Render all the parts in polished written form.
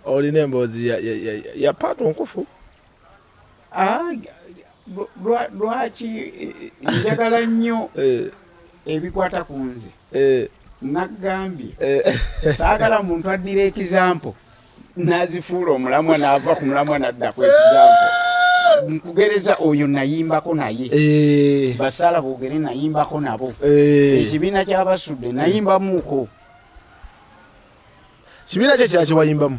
Olina emboozi ya paatu nkufu. Ah, lwaki njagala nnyo ebikwata ku nze? Nagambye saagala muntu addira ekizampo nazifuula omulamwa, naava ku mulamwa nadda ku ekizampo. Nkugereza oyo nayimbako naye, basala boogere, nayimbako nabo. Ekibiina kyabasudde nayimbamuuko. Kibiina kyo kyakiwayimbamu?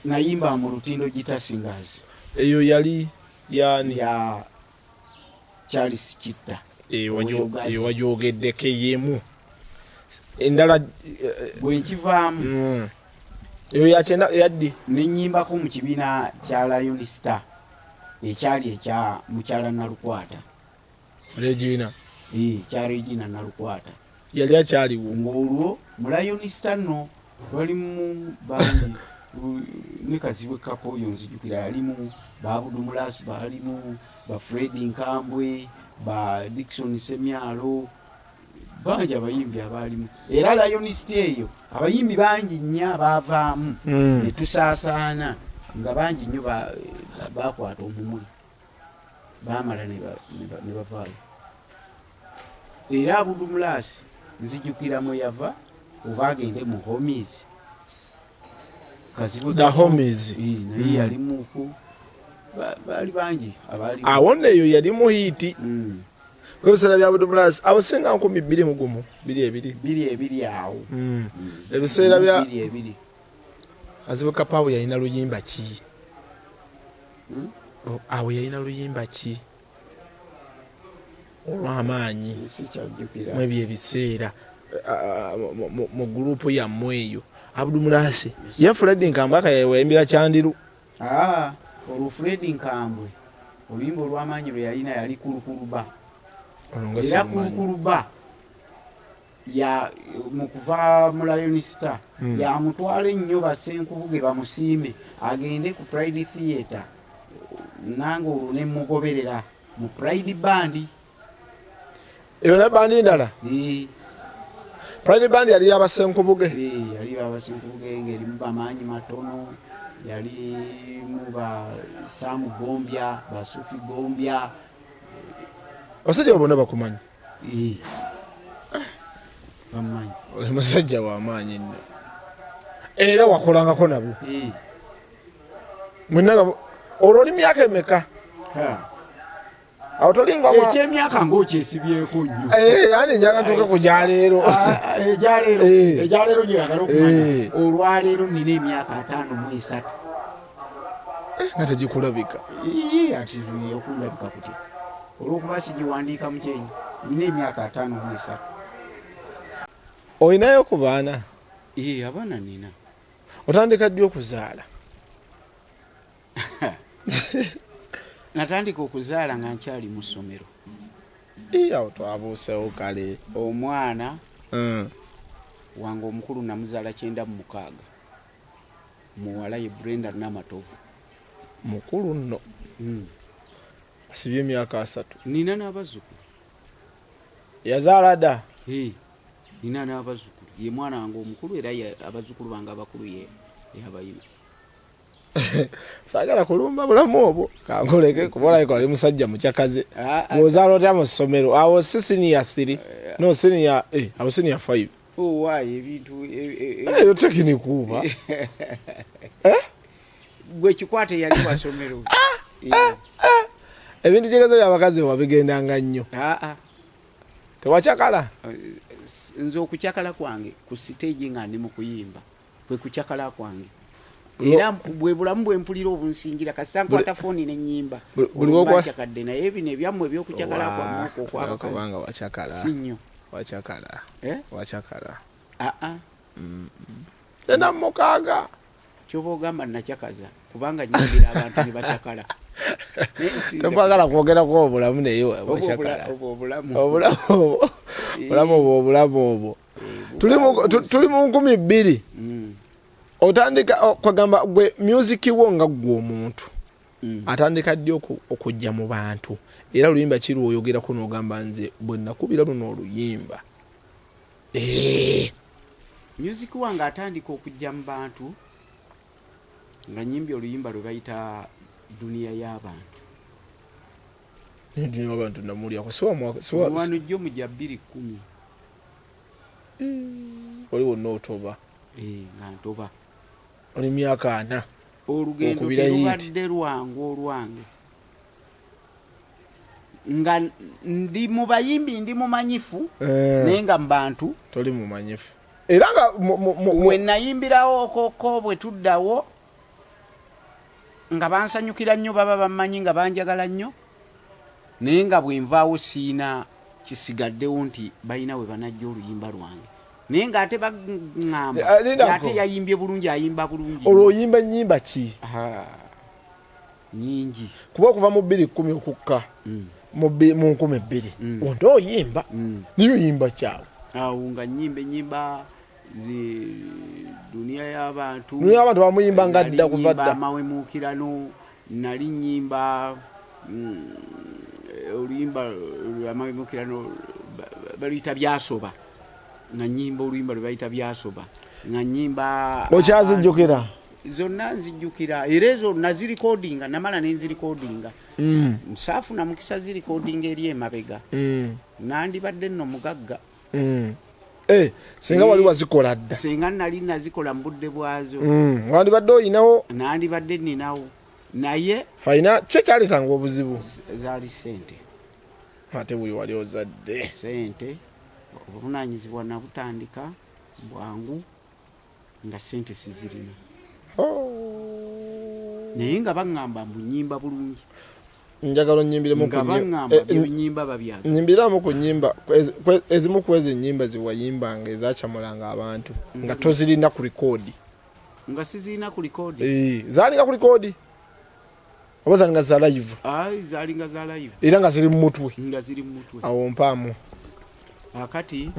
Nayimba mu Lutindo Guitar Singers. Eyo yali yani? Ya Charles Kitta. Eyo wagyogeddeko, eyemu endala? Bwe nkivaamu, Eyo yakyenda yaddi? Nenyimbako mu kibiina kya Lion Star ekyali ekya mukyala Nalukwata. Regina? Kya Regina Nalukwata. Yali akyaliwo? Ng'olwo mu Lion Star nno balimu bangi, ne Kazibwe Kapo oyo nzijukira yalimu, Babudumulasi baalimu, ba Fred Nkambwe, ba Dickson Semyalo, bangi abayimbi abaalimu. Era Lion Star eyo abayimbi bangi nnyo abaavaamu ne tusaasaana, nga bangi nnyo bakwata omumwe, baamala ne bavaayo. Era Abudumulasi nzijukira mwe yava oba agende mu Homies. The Homies. Naye yalimuku, baali bangi abaali. Awo nno eyo yali mu hit. Ebiseera bya Budumulasi awo singa 2001, 22. 22 awo. Ebiseera bya 22. Kazibwe Kapo yalina luyimba ki? Oh, awo yalina luyimba ki olw'amaanyi? Sikyajjukira. Mu ebyo ebiseera mu gurupu yammwe eyo, Abudumulasi ye, Fred Nkambwe akayayimbira Kyandiru. Ah, olwo Fred Nkambwe oluyimba olw'amaanyi lwe yalina yali Kulukuluba. Olwo nga era sirumanyi. Kulukuluba ya mu kuva mu Lion Star yamutwala ennyo basenkubuge bamusiime agende ku Pride Theatre, nange olwo ne mugoberera mu Pride Band. Eyo na bandi ndala. Pride Band yali yabasenkubuge. Eh, yali abasenkubuge, ng'erimu bamaanyi matono, yalimu ba Samu Gombya, ba Sufi Gombya. Abasajja bonna bakumanyi? Eh. Bamanyi. Oli musajja w'amaanyi nno, era wakolangako nabo? Eh. Mwenna nga olwo oli myaka emeka? Ha. Awo tolinga Ekyemyaka ng'okyesibyeko nnyo. Eh, ani njagala ntuuke ku gyaleero. Ah, egyaleero? Egyaleero gyeyagala okumanya? Eh. Olwaleero nina emyaka 53. Nga tegikulabika. Ii, ati okundabika kutya olwokuba sigiwandiika mu kyenyi? Nina emyaka 53. Olinayo ku baana? Ee, abaana nina. Otandika ddi okuzaala? Natandika okuzaala nga nkyali mu ssomero. Ii, awo twabuusewo kale. Omwana wange omukulu namuzaala 96, muwala ye Brenda Namatovu. Mukulu nno. Asibye emyaka 30. Nina n'abazzukulu. Yazaala dda? Eh, nina n'abazzukulu. Ye mwana wange omukulu, era abazzukulu bange abakulu ye yabayina. Saagala kulumba bulamu obwo, kankuleke, kuba olabika oli musajja mukyakaze. Ah, ah. Bw'ozaala otya mu ssomero awo? Si senior three? No, senior, awo senior five. Owaayo ebintu Eyo tekinikuuba. Gwe kikwate yali wa ssomero. Ebintu kyegezo byabakazi wabigendanga nnyo? Ah, ah. Tewakyakala? Nze okukyakala kwange ku siteegi nga ndi mu kuyimba kwe kukyakala kwange, era bwe bulamu bwe mpulira obunsingira kasita nkwata fooni nenyimba. Buli Nkyakadde, naye bino ebyammwe ebyokukyakala kwammwe okwo okwabakazi Kubanga wakyakala. Si nnyo. Wakyakala. Eh? Wakyakala. Aa. 96. Kyoba ogamba nakyakaza kubanga nyimbira abantu ne bakyakala. Naye Tekwagala kwogerako obulamu, naye Oba wakyakala. Oba obulamu. Obulamu obwo, obulamu obwo, obulamu obwo. Tuli mu 2000. Otandika kwagamba gwe music wo nga gwe omuntu atandika ddi okujja mu bantu, era oluyimba ki lwoyogerako n'ogamba, nze bwe nakubira luno oluyimba? Eh. Music wange atandika okujja mu bantu nga nyimbye oluyimba lwe bayita Duniya y'abantu. Naye Duniya y'abantu namulyako siwa mwaka siwa Wano jjo mu gya 2010. Wali wonna otoba. Eh, nga ntoba. Oli myaka 40. Olugendo terubadde lwangu olwange. Nga ndi mu bayimbi ndi mumanyifu, eh. Naye nga mu bantu toli mumanyifu. Era nga we nayimbirawo okoko bwe tuddawo nga bansanyukira nnyo, baba bammanyi nga banjagala nnyo, naye nga bwe nvaawo siina kisigaddewo nti balina we banajja oluyimba lwange, naye ng'ate baŋŋamba eh, ate yayimbye bulungi, ayimba bulungi. Olwo oyimba nnyimba ki? Nyingi. Kuba okuva mu 2010 okukka mu 2000 wonna oyimba, naye oyimba kyawe? Awo nga nnyimba ennyimba zi Duniya y'abantu. Duniya y'abantu bamuyimba nga dda kuva dda. Amawemuukirano nali nnyimba, oluyimba amawemuukirano baluyita Byasoba, nga nnyimba oluyimba lwe bayita Byasoba, nga nnyimba. Okyazijjukira? Zonna nzijjukira, era ezo nazirikodinga, namala ne nzirikodinga. Nsaafuna mukisa zirikodinga eri emabega. Nandibadde nno mugagga. Eh, singa wali wazikola dda. Singa nali nazikola mu budde bwazo. Wandibadde oyinawo. Nandibadde nninawo, naye Fayina ki ekyaleetanga obuzibu? Zaali ssente. Ate buli wali ozadde. Ssente, obuvunaanyizibwa nabutandika bwangu nga ssente sizirina. Oh. Naye nga baŋŋamba mbu nnyimba bulungi. Njagala onnyimbiremu Nga ku baŋŋamba bye nnyimba babyagala. Nnyimbiramu ku nnyimba ezimu ku ezo ennyimba ze wayimbanga ezakyamulanga abantu nga tozirina ku rikoodi. Nga sizirina ku rikoodi? Eh, zaalinga ku rikoodi oba zaalinga za live? Ayi, zaalinga za live. Era nga ziri mu mutwe? Nga ziri mu mutwe. Awo mpaamu. Akati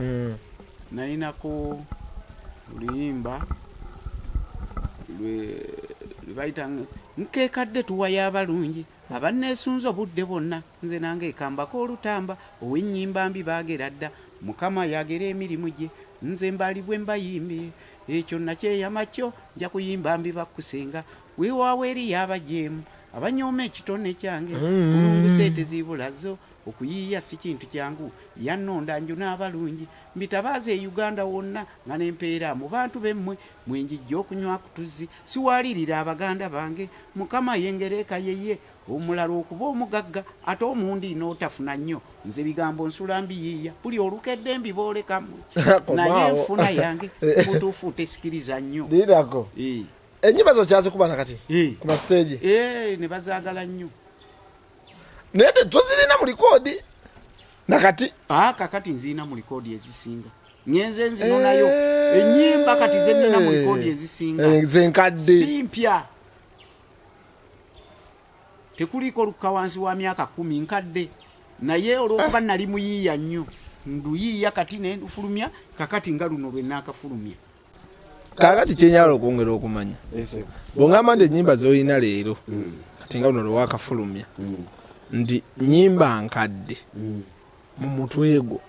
nayinako oluyimba lwe bayita Nkeekadde tuwayo abalungi abanneesunze obudde bwonna, nze nange ekambako olutamba ow'ennyimba mbi baagera dda, Mukama yagera emirimu gye, nze mbalibwe mbayimbye, ekyo nakyeyama kyo nja kuyimba mbi bakkusenga, weewaawo eriyo abajeemu abanyooma ekitone kyange, kulungusa eteziibula zo okuyiiya si kintu kyangu, yannonda nju n'abalungi mbitabaaza e Uganda wonna nga nempeera mu bantu bemmwe mwenjijja okunywa ku tuzzi, siwaalirira abaganda bange, Mukama yengereeka yeye omulala okuba omugagga ate omundi n'otafuna nnyo, nze bigambo nsula mbiyiiya buli olukedde mbiboolekamu, naye enfuna yange butuufu tesikiriza nnyo. Lirako. Ennyimba zo kyazikuba na kati ku masiteegi? Ne bazaagala nnyo. Naye tozirina mu likoodi nakati? Kakati nzirina mu likoodi ezisinga, ngenze nzinonayo ennyimba kati zenina mu likoodi ezisinga zenkadde, si mpya, tekuliiko lukka wansi wa myaka 10, nkadde, naye olw'okuba nali muyiiya nnyo nduyiiya kati nendufulumya kakati nga luno lwe naakafulumya. Kakati kyenyala okwongera okumanya, bwongamba nti ennyimba z'olina leero kati nga luno lwewakafulumya nti nnyimba nkadde mu mutwe gwo,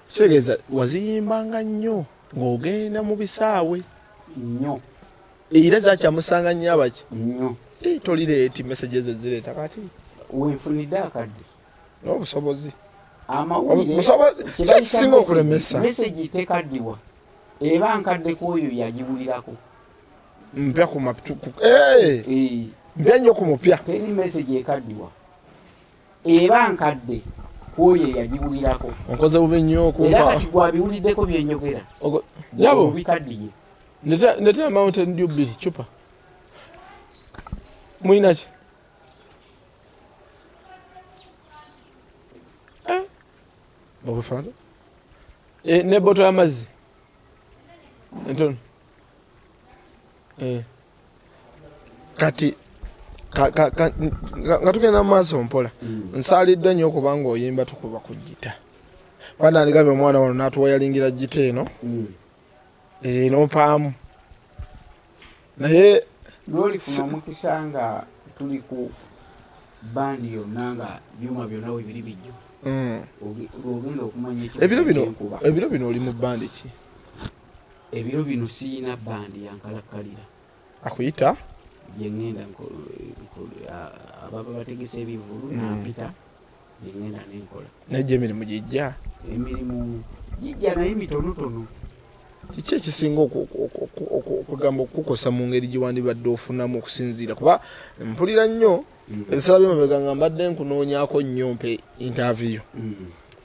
kitegeeza waziyimbanga nnyo ng'ogenda mu bisaawe nnyo, era zakyamusanga nnyo abaki nnyo. Tolireeti message ezo zireeta kati wenfunidde akadde n'obusobozi amawulire ki ekisinga okulemesa? Message tekaddiwa, eba nkadde ku oyo yagiwulirako. Mpya ku mpya nnyo ku mupya. Teri message ekaddiwa, eba nkadde ku oyo eyagiwulirako. Onkoze bubi nnyo. Era kati gwabiwuliddeko byenjogera Nyabo. bikaddiye. Ndetera Mountain Dew bbiri cupa. Mulina ki? Obufaana ne bottle y'amazzi entono. Kati nga tugenda mu maaso mpola, nsaaliddwa nnyo okubanga oyimba tukuba ku gita. Banandigambye omwana wano n'atuwayalingira gita eno nompaamu, naye lwolifuna omukisa nga tuli ku bandi yonna nga byuma byonna webiri bijjuvu, lwogenda okumanya Ebiro bino, ebiro bino oli mu bandi ki? Ebiro bino siyina bandi yankalakkalira. Akuyita? Gyengenda ababa bategese ebivulu nampita, gyengenda nenkola. Naye gye emirimu gijja? Emirimu gijja, naye mitonotono. Kiki ekisinga okugamba okukukosa mu ngeri gye wandibadde ofunamu, okusinziira kuba mpulira nnyo ebiseera byemabega nga mbadde nkunoonyaako nnyo mpe interview,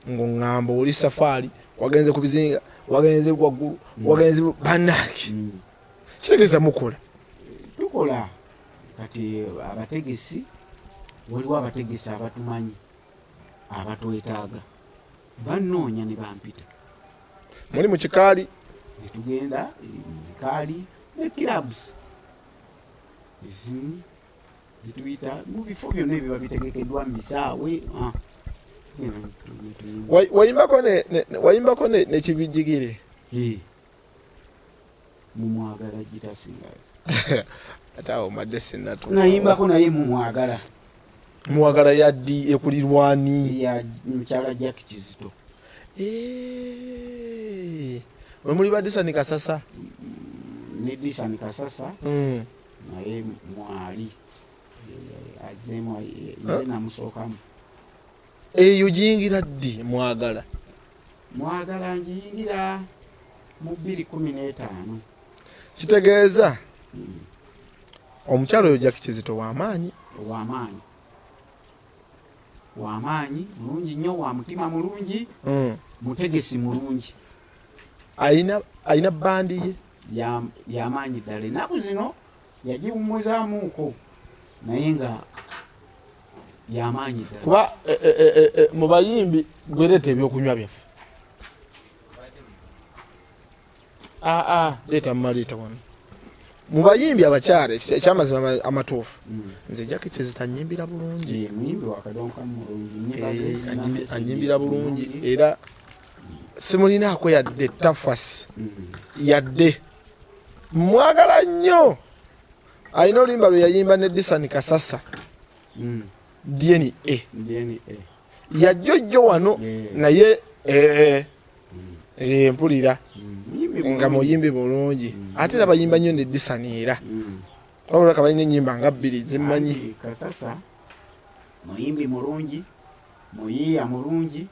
ng'oŋŋamba oli safaari, wagenze ku bizinga, wagenze waggulu, wagenze bannange, kitegeeza mukola? Tukola. Kati abategesi, waliwo abategesi abatumanyi, abatwetaaga, bannoonya ne bampita. Muli mu kikaali? Netugenda mu bikaali ne clubs ezimu zituyita, mu bifo byonna ebiba bitegekeddwa, mu bisaawe. Wayimbako nekibijigire? Mumwagala Guitar Singers. Ate awo mbadde sinatu. Nayimbako naye mumwagala. Muwagala yaddi ekulirwani? Ya mukyala Jack Kizito. We muli ba Disani Kasasa? Ne Disani Kasasa naye mwali. Azeemu, nze namusookamu. Eyo giyingira ddi, mwagala? Mwagala ngiyingira mu 2015. Kitegeeza omukyalo oyo Jack Kizito w'amaanyi. Wamaanyi, wamaanyi, mulungi nnyo, wa mutima mulungi, mutegesi mulungi. Ayina bandi ye? Yamaanyi ddala. Ennaku zino yagiwummuzaamuuko, naye nga yamaanyi ddala. Kuba mu bayimbi gwereeta ebyokunywa byaffe. Aa, leeta mumaleeta wano. Mu bayimbi abakyala, ekyamazima amatuufu, nze Jackie Kizito anyimbira bulungi. Ye muyimbi wakadonkamu mulungi. Ennyimba ze zirina message. Anyimbira bulungi. Nnungi. Era simulinaako yadde tafasi, yadde mwagala nnyo. Alina oluyimba lwe yayimba ne Disani Kasasa, DNA. DNA. Yajjojjo wano. Naye mpulira Muyimbi nga mulungi. Muyimbi bulungi. Ate era bayimba nnyo ne Disani, era wabula kabalina ennyimba nga bbiri zimmanyi. Anti Kasasa muyimbi mulungi, muyiiya mulungi.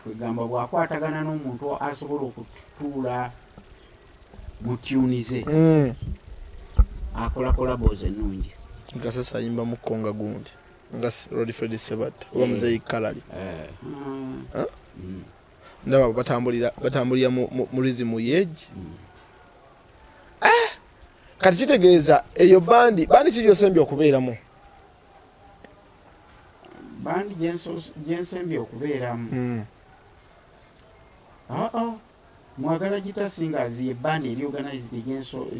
Kwegamba bw'akwatagana n'omuntu asobola okutuula mu tune ze, akola collabos ennungi. Kasasa ayimba mu konga gundi nga Rodfred Sebatta oba Muzeyi Kalali. Huh? Ndaba batambulira mu rhythm yeegi. Kati kitegeeza eyo bandi ki gyosembye okubeeramu? Bandi gyensembye okubeeramu? Aa, Mwagala Guitar Singers ye bandi eri organized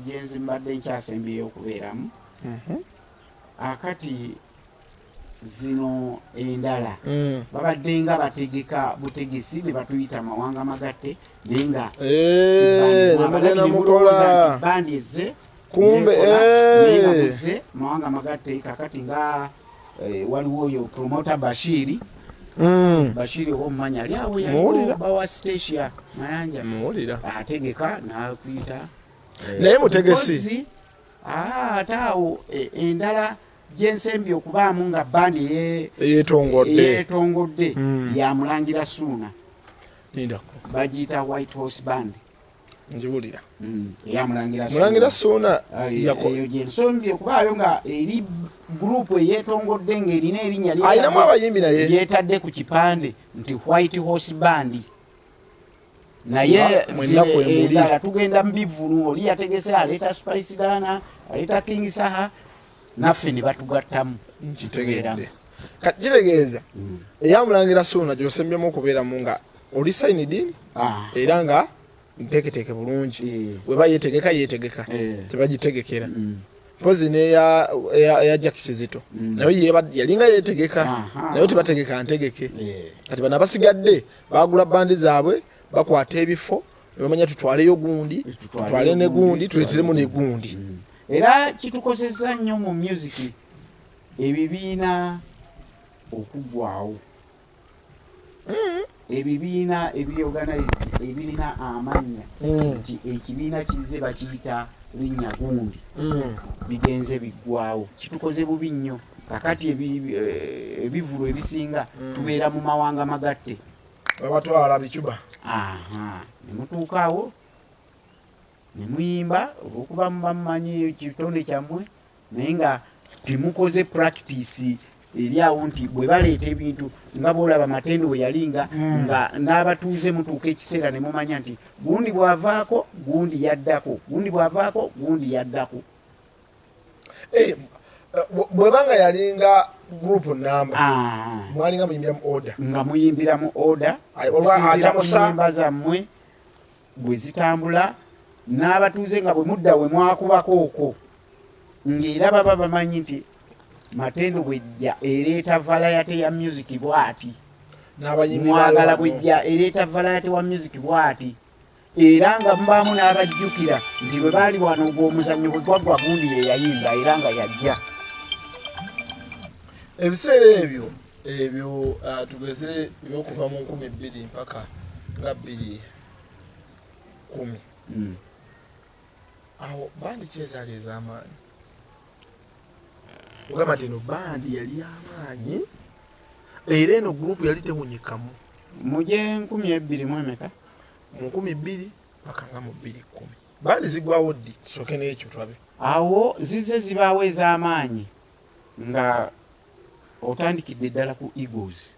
gyenzimbadde nkyasembyeyo okubeeramu. Akati zino endala babadde nga bategeka butegesi ne batuyita mawanga magatte, naye nga Eh, ne mugenda mukola. Bandi ezze Kumbe, nekola, naye nga eh. muzze mawanga magatte. Kakati nga waliwo oyo promoter Bashiri. Bashiri oba omumanya, ali awo. Muwulira. Yaliko bawa Stasia Mayanja. Muwulira. Ategeka nakuyita. Naye mutegesi. Mpozi, ate awo endala gyensembye okubaamu nga bandi Yeetongodde. Yeetongodde yamulangira Suuna. Lindako. Bagiyita White Horse Band. Njiwulira. Eyamulangira. Mulangira Suuna. Eyo gyensembye okubaayo nga eri group eyeetongodde ng'erina erinnya Ayinamu abayimbi naye. Yeetadde ku kipande nti White Horse Band, naye Mwenna zino kwe muli. Endala tugenda mu bivulu, oli yategese aleeta Spice Dana, aleeta King Saha, naffe ne batugattamu. Nkitegedde. Kati kitegeeza eyamulangira Suuna gyosembyemu okubeeramu nga oli signed in, era nga nteeketeeke bulungi? Weba yeetegeka yeetegeka, tebagitegekera. Mpozi neya eya Jack Kizito, naye yalinga yeetegeka, naye tebategeka ntegeke. Kati bano abasigadde bagula bandi zaabwe, bakwata ebifo ne bamanya tutwaleyo gundi, tutwale ne gundi, tuleeteremu ne gundi. Era kitukosezza nnyo mu music ebibiina okuggwawo. Ebibiina ebiri organized, ebirina amannya nti ekibiina kizze bakiyita linnya gundi, bigenze biggwawo. Kitukoze bubi nnyo. Kakati ebivulu ebisinga tubeera mu mawanga magatte. Babatwala bicuba. Aha, nemutuuka awo nemuyimba olwokuba muba mumanyi kitonde kyammwe, naye nga temukoze practice eri awo nti bwe baleeta ebintu nga bwolaba Matendo bwe yalinga, nga n'abatuuze mutuuka ekiseera ne mumanya nti gundi bw'avaako gundi yaddako, gundi bw'avaako gundi yaddako. Bwebanga yalinga group namba, mwalinga muyimbira mu order. Nga muyimbira mu order. Aye, olwa okusinziira ku atamusa- nnyimba zammwe bwe zitambula n'abatuuze, nga bwe mudda we mwakubako okwo, ng'era baba bamanyi nti Matendo bwejja ereeta variety ya music bw'ati. N'abayimbi Mwagala bayo. Bwejja ereeta variety wa music bw'ati, era nga mubaamu n'abajjukira nti bwe baali wano gw'omuzannyo bwe gwaggwa gundi ye yayimba era nga yajja. Ebiseera ebyo tugeze ebyokuva mu 2000 mpaka nga 2010, awo bandi ki ezaali ez'amaanyi? Ogamba nti eno bandi yali amaanyi era eno group yali tewunyikamu. Muje 2000 mwemeka? Mu 2000 paka nga mu 2010, bandi zigwawo ddi? Tusooke n'ekyo tulabe. Awo zizze zibaawo ez'amaanyi nga otandikidde ddala ku Eagles.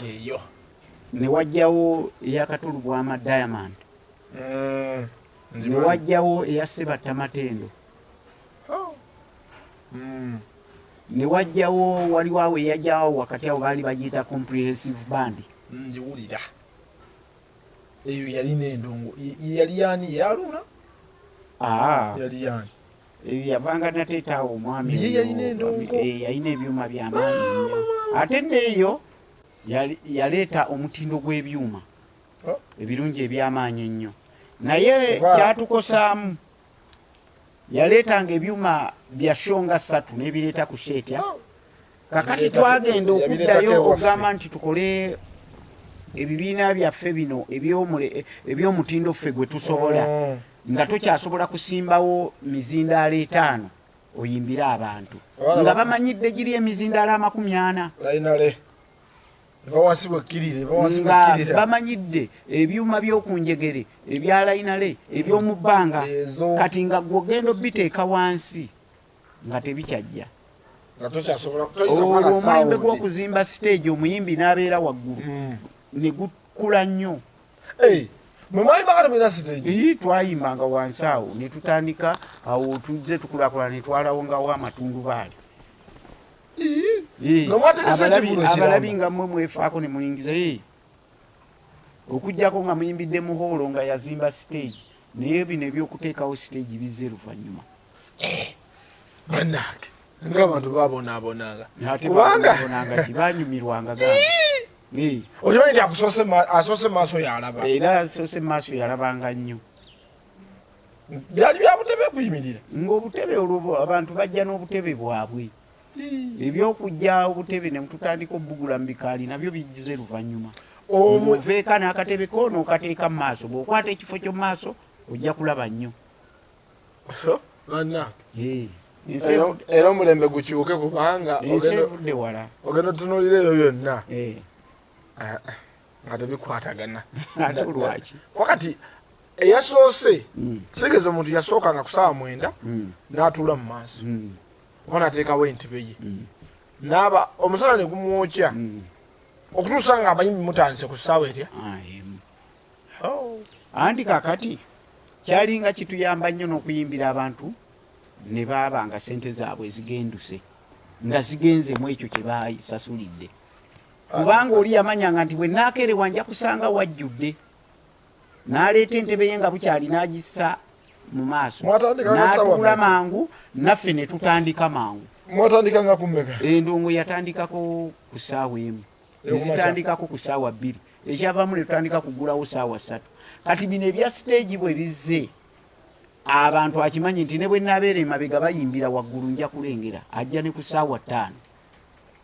Eyo. Ne wajjawo eyakatulu bwama Diamond, ne nzimanyi. wajjawo eya Sebatta Matendo, ne wajjawo waliwo awo eyajjawo wakati awo baali bagiyita Comprehensive Band. Njiwulira eyo yalina endongo. Yali yani? Yaluna? Aa. Yali yani? Eyo yavanga nateeta awo omwami Ye oyo, yalina endongo. Yalina ebyuma byamaanyi nnyo, ate neeyo yaleeta omutindo gw'ebyuma ebirungi ebyamaanyi ennyo, naye kyatukosaamu yaleetanga ebyuma bya shonga ssatu n'ebireeta ku sheetya. Kakati twagenda Yabireetako okuddayo ewaffe. ogamba nti tukole ebibiina byaffe bino eby'omutindo ffe gwe tusobola, nga tokyasobola kusimbawo mizindaalo 50 oyimbire abantu Abaana nga bamanyidde giri emizindaalo 40. Layinale eva wansi bwekkirira, eva wansi nga bwekkirira. Bamanyidde ebyuma by'okunjegere ebya layinale eby'omu bbanga. Ezo. Kati nga gwogenda obiteeka wansi nga tebikyajja. Nga tokyasobola, toyinza olwo kuba na omulembe sound. Gw'okuzimba stage omuyimbi n'abeera waggulu ne gukula nnyo. Eh, mwe mwayimbanga temulina stage? Ii, twayimbanga wansi awo ne tutandika awo tuzze tukulakulana ne twalawongawo amatundubaali. Nga mwategese ekivvulu ekiramba. Abalabi nga mmwe mwefaako ne muyingiza. Okugjako nga muyimbidde mu hall nga yazimba stage, naye bino ebyokuteekawo stage bizze luvannyuma. Bannange, ng'abantu babonaabonanga. Ate kubanga babonabonanga ki? Banyumirwanga gamba. Okimanyi nti asoose mu maaso yalaba. Era asoose mu maaso yalabanga nnyo. Byali bya butebe kuyimirira. Ng'obutebe olwo abantu bajja n'obutebe bwabwe. Ebyokujja obutebe ne tutandika obugula mu bikaali nabyo bijjize luvannyuma. Oveeka n'akatebe ko n'okateeka mu maaso, bw'okwata ekifo ky'omu maaso ojja kulaba nnyo. Bannange. Ensi Era omulembe gukyuke kubanga ensi evudde wala. Ogenda otunuulira ebyo byonna, ah, ah, nga tebikwatagana. Ate lwaki? Wakati eyasoose, kitegeeza omuntu yasookanga ku saawa 9 n'atuula mu maaso oba n'ateekawo entebe ye n'aba omusana ne gumwokya okutuusa nga abayimbi mutandise ku ssaawa etya? Ah, 1. Anti kakati kyalinga kituyamba nnyo n'okuyimbira abantu ne baaba nga sente zaabwe ezigenduse nga zigenze mu ekyo kye basasulidde, kubanga oli yamanyanga nti bwe naakerewa nja kusanga wajjudde, n'aleeta entebe ye nga bukyali n'agissa mu maaso Mwatandika nga ssaawa n'atuula mmeka? Mangu naffe ne tutandika mangu. Mwatandikanga ku mmeka? Endongo yatandikako ku ssaawa 1. Ey'okumakya. Nezitandikako ku ssaawa 2, ekyavaamu ne tutandika kugulawo ssaawa 3. Kati bino ebya stage bwe bizze, abantu akimanyi nti ne bwe naabeera emabega bayimbira waggulu nja kulengera, ajja ne ku ssaawa 5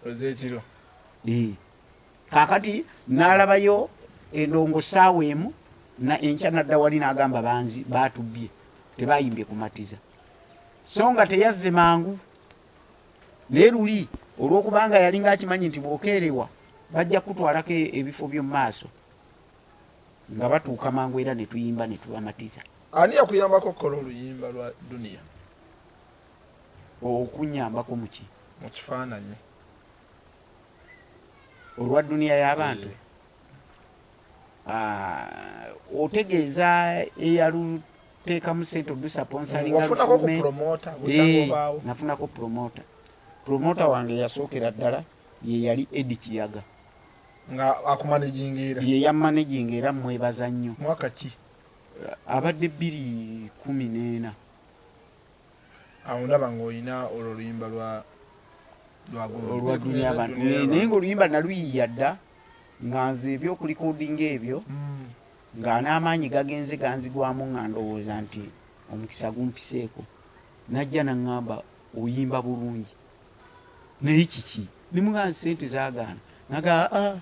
ez'ekiro. Eh. Kakati n'alabayo endongo saawa emu na enkya nadda wali n'agamba banzi baatubbye, tebayimbye kumatiza, so nga teyazze mangu. Naye luli olw'okubanga yalinga akimanyi nti bw'okeerewa bajja kutwalako ebifo by'omu maaso, nga batuuka mangu era ne tuyimba ne tubamatiza. Ani yakuyambako okukola oluyimba lwa Duniya? Okunyambako muki? Mu kifaananyi. Olwa Duniya y'abantu? Ah, otegeeza eyaluteekamu sente odusaponsalinga? Wafunako ku promoter bukyanga obaawo? Nafunako promoter. Promoter wange yasookera ddala ye yali Eddie Kiyaga. Nga akumanaginga era? Ye yammanaginga era mwebaza nnyo. Mwaka ki? Abadde 2014. Awo ndaba ng'olina olwo oluyimba lwa olwa Duniya abantu, naye ng'oluyimba naluyiiya dda, nga nze ebyokulikodinga ebyo nga n'amaanyi gagenze ganzigwamu, nga ndowooza nti omukisa gumpiseeko. Najja naŋŋamba, oyimba bulungi naye kiki? Nimugaa sente zagaana. Naga ah,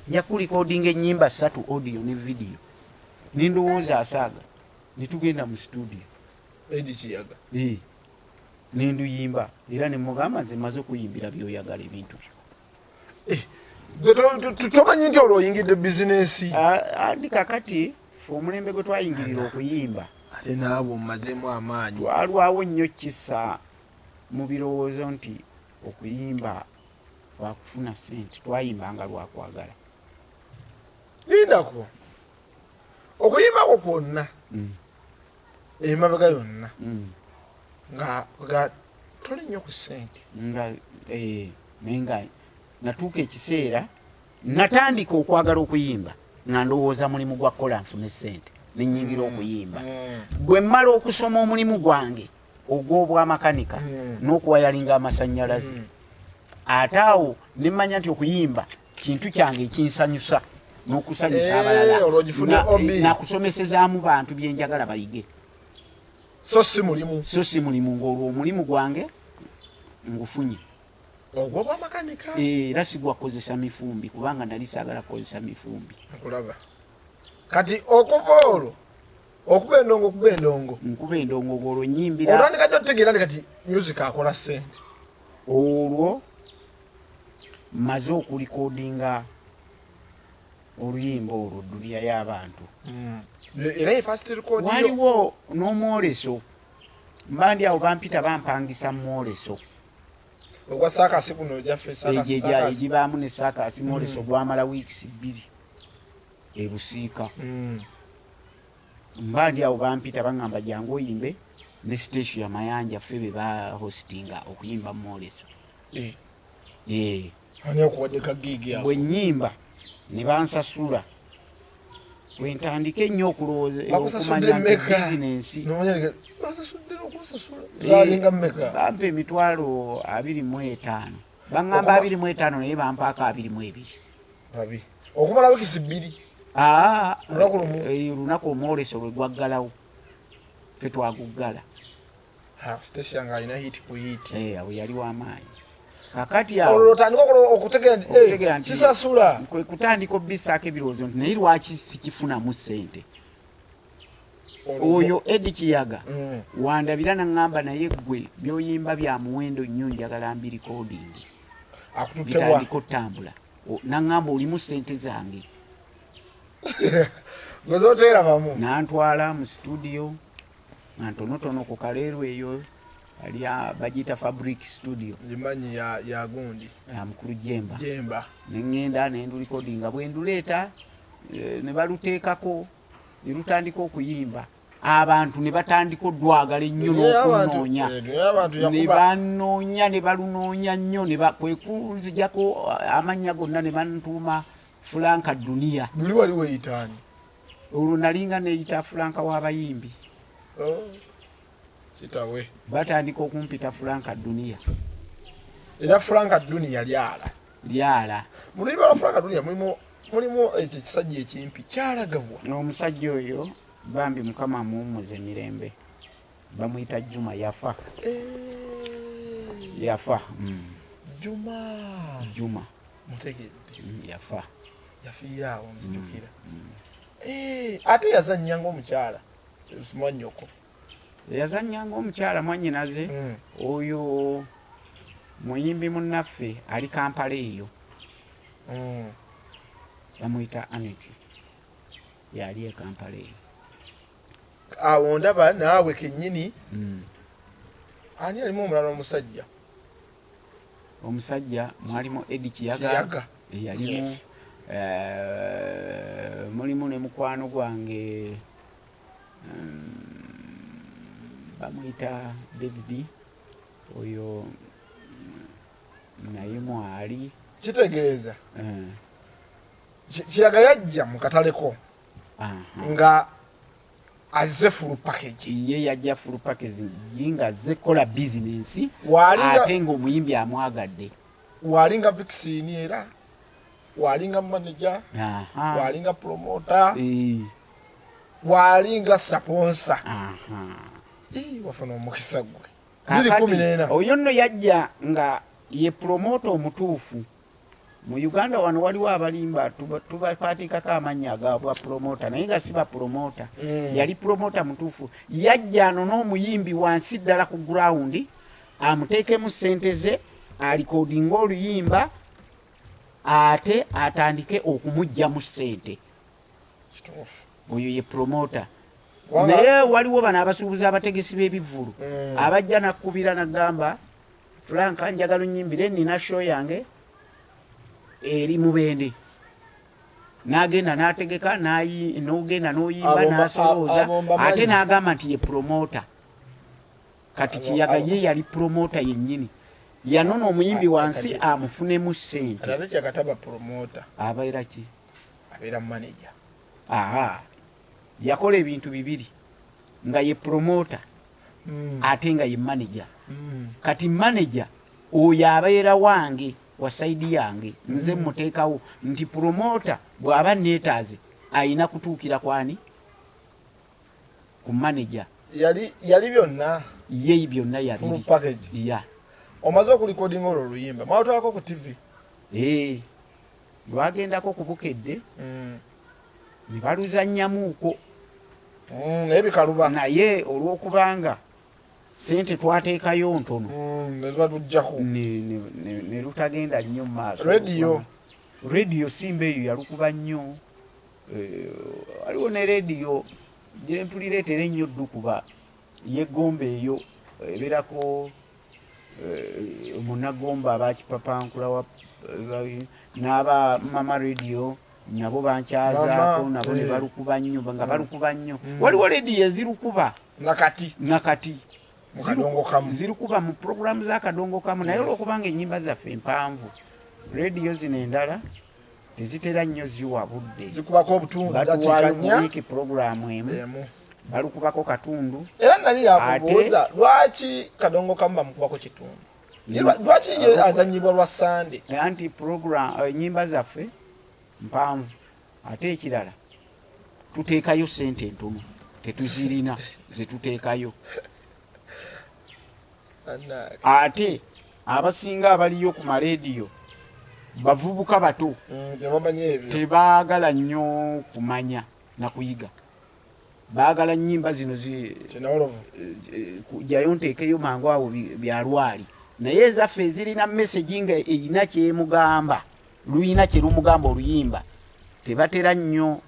nja kulikodinga ennyimba ssatu, audio ne video. Nendowooza asaaga, netugenda mu studio. Eddie Kiyaga. Eh, nenduyimba era nemugamba nze maze okuyimbira byoyagala ebintu byo. Eh, gwe tomanyi nti olwo oyingidde bizinensi? Ah, andi kakati fe omulembe gwe twayingirira okuyimba, ate naawe omumazeemu amaanyi. Twalwawo nnyo kisa mu birowoozo nti okuyimba lwakufuna sente, twayimbanga lwakwagala. Lindako, okuyimbako kwonna emabega yonna nga toli nnyo ku ssente? Nga eh, naye nga natuuka ekiseera natandika okwagala okuyimba nga ndowooza mulimu gwa kukola nfune sente, nenyingira okuyimba. Bwe mmala okusoma omulimu gwange ogw'obwamakanika n'okuwayalinga amasannyalaze, ate awo ne mmanya nti okuyimba kintu kyange ekinsanyusa n'okusanyusa Eh, abalala. Olwo ogifune hobby. Nakusomesezaamu bantu byenjagala bayige. So si mulimu. So si mulimu, ng'olwo omulimu gwange ngufunye. Ogw'obwamakanika. Eh, era sigwakozesa mifumbi kubanga nali saagala kukozesa mifumbi. Nkulaba. Kati okuva olwo okuba endongo, okuba endongo. Nkuba endongo, ng'olwo nyimbira. Otandika jjo otutegeera nti kati music akola ssente? Olwo maze okulikodinga oluyimba olwo Duniya y'abantu. Era ye first record yo? Waliwo n'omwoleso, mba ndi awo bampita bampangisa mwoleso. Ogwa saakasi guno ojaffe? Egyo egibaamu ne saakasi, mwoleso gwamala wiikisi 2 ebusiika. Mba ndi awo bampita baŋŋamba jangu oyimbe ne Stecia Mayanja, ffe be bahostinga okuyimba mwoleso. Eh, Eh, ani akuwadde ka gig ako? Bwe nnyimba ne bansasula, bwe ntandika ennyo okulowooza Bakusasudde okumanya nti mmeka? bizinensi. Nomanya nti basasudde n'okunsasula, zalinga mmeka? Bampa 250,000, baŋŋamba 25 naye bampaako 22. Babi, okumala wikisi 2? Aa. Lunaku lumu? Eh, olunaku omwoleso lwe gwaggalawo ffe twaguggala. Ha, Stecia nga alina hit ku hit. Eh, awo yali w'amaanyi. Kakati awo olwo otandika okutegeera nti eh, okutegeera nti kisasula. Kwe kutandika obissaako ebirowoozo nti naye lwaki sikifunamu ssente? Oyo Eddie Kiyaga wandabira naŋŋamba, naye ggwe by'oyimba bya muwendo nnyo, njagala mbirikodingi. Akututtewa? Bitandika otambula. Naŋŋamba olimu ssente zange. Gwe zoteerabamu. Nantwala mu studio nga ntonotono ku Kaleerwe eyo ali bagiyita Fabric Studio. Ngimanyi, ya gundi. Ya mukulu Jemba. Jemba. Neŋŋenda nendulikodinga, bwe nduleeta ne baluteekako ne lutandika okuyimba, abantu ne batandika odwagala ennyo Dunia y'abantu, n'okunoonya. Eh, dunia y'abantu Ne yakuba. banoonya ne balunoonya nnyo ne kwe kunzijako amannya gonna ne bantuuma Fulanka Duniya. Luli wali weeyitaani? Olwo nalinga neeyita Fulanka w'abayimbi. Oh, kitawe. Batandika okumpita Fulanka Duniya. Era Fulanka Duniya lyala. Lyala. Mu luyimba lwa Fulanka Duniya mulimu ekyo ekisajja ekimpi kyalagabwa. Omusajja oyo bambi Mukama amuwummuze mirembe, bamuyita Juma, yafa. Eh. Yafa. Juma. Juma. Mutegedde. Yafa. Yafiira awo nzijukira. Eh, ate yazannya ng'omukyala mwannyoko. Yazannya ng'omukyala mwannyinaze. Oyo muyimbi munnaffe ali Kampala eyo. Bamuyita Aneti, yali e Kampala eyo. Awo ndaba naawe kennyini. Ani alimu omulala omusajja? Omusajja mwalimu Edi Kiyaga eyalimu. Mulimu ne mukwano gwange, bamuyita David, oyo naye mwali. Kitegeeza Kiyaga yajja mu kataleko nga azze full package. Ye yajja full package nga azze kukola bizinensi, ate nga omuyimbi amwagadde. Walinga vixen, era walinga manager, walinga promoter, walinga sponsor. Wafuna omukisa gwe. 2014. Oyo nno yajja nga ye promoter omutuufu mu Uganda. Wano waliwo abalimba, tubapatikako amannya agabwa promoter, naye nga si ba promoter. Yali promoter mutuufu. Yajja ano n'omuyimbi wansi ddala ku ground, amuteekemu ssente ze, alikodinga oluyimba, ate atandike okumuggyamu ssente. Oyo ye promoter. Naye waliwo bano abasuubuzi, abategesi b'ebivvulu, abajja nakkubira nagamba, "Franka, njagala onyimbire, nina show yange eri Mubende." N'agenda n'ategeka, n'ogenda n'oyimba, n'asolooza, ate n'agamba nti ye promoter. Kati Kiyaga ye yali promoter yennyini, yanona omuyimbi wansi amufunemu ssente. Abeera ki? Abeera manager. Aha, yakola ebintu bibiri, nga ye promoter ate nga ye manager. Kati manager oyo abeera wange, wa side yange, nze muteekawo nti promoter bw'aba neetaaze ayina kutuukira kwani? Ku manager. Yali byonna. Ye byonna yabiri. Package. Ya. Omaze okulikodinga olwo oluyimba, mwalutwalako ku TV? Ee, lwagendako ku Bukedde ne baluzannyamuuko. Naye bikaluba. Naye olw'okubanga sente twateekayo ntono, ne batujjako. Ne lutagenda nnyo mu maaso. Radio? Radio Simba eyo yalukuba nnyo. Waliwo ne rediyo gyempulira etera ennyo ddukuba yeggomba, eyo ebeerako munagomba abakipapankula n'aba Mama Radio, nabo bankyazaako nabo ne balukuba nnyo, nga balukuba nnyo. Waliwo rediyo ezirukuba. Nakati? Nakati. Mu Kamu. Zirukuba mu puroguramu z'akadongo kamu, naye olwokubanga ennyimba zaffe empanvu, rediyo zino endala tezitera nnyo ziwa budde. Zikubako obutundu. Batuwaayo mu wiiki puroguramu emu, balukubako katundu. Era nali yakubuuza, lwaki Kadongo Kamu bamukubako kitundu? Lwaki ye azanyibwa lwa Sande? Anti program, ennyimba zaffe mpanvu, ate ekirala tuteekayo sente ntono, tetuzirina zetuteekayo. Ate abasinga abaliyo ku malediyo bavubuka bato. Tebamanyi ebyo. Tebaagala nnyo kumanya nakuyiga, baagala nnyimba zino Kinawolovu. Kujjayo nteekeyo mangu awo byalwali. Naye ezaffe ezirina message nga erina kyemugamba, luyina kyerumugamba oluyimba, tebatera nnyo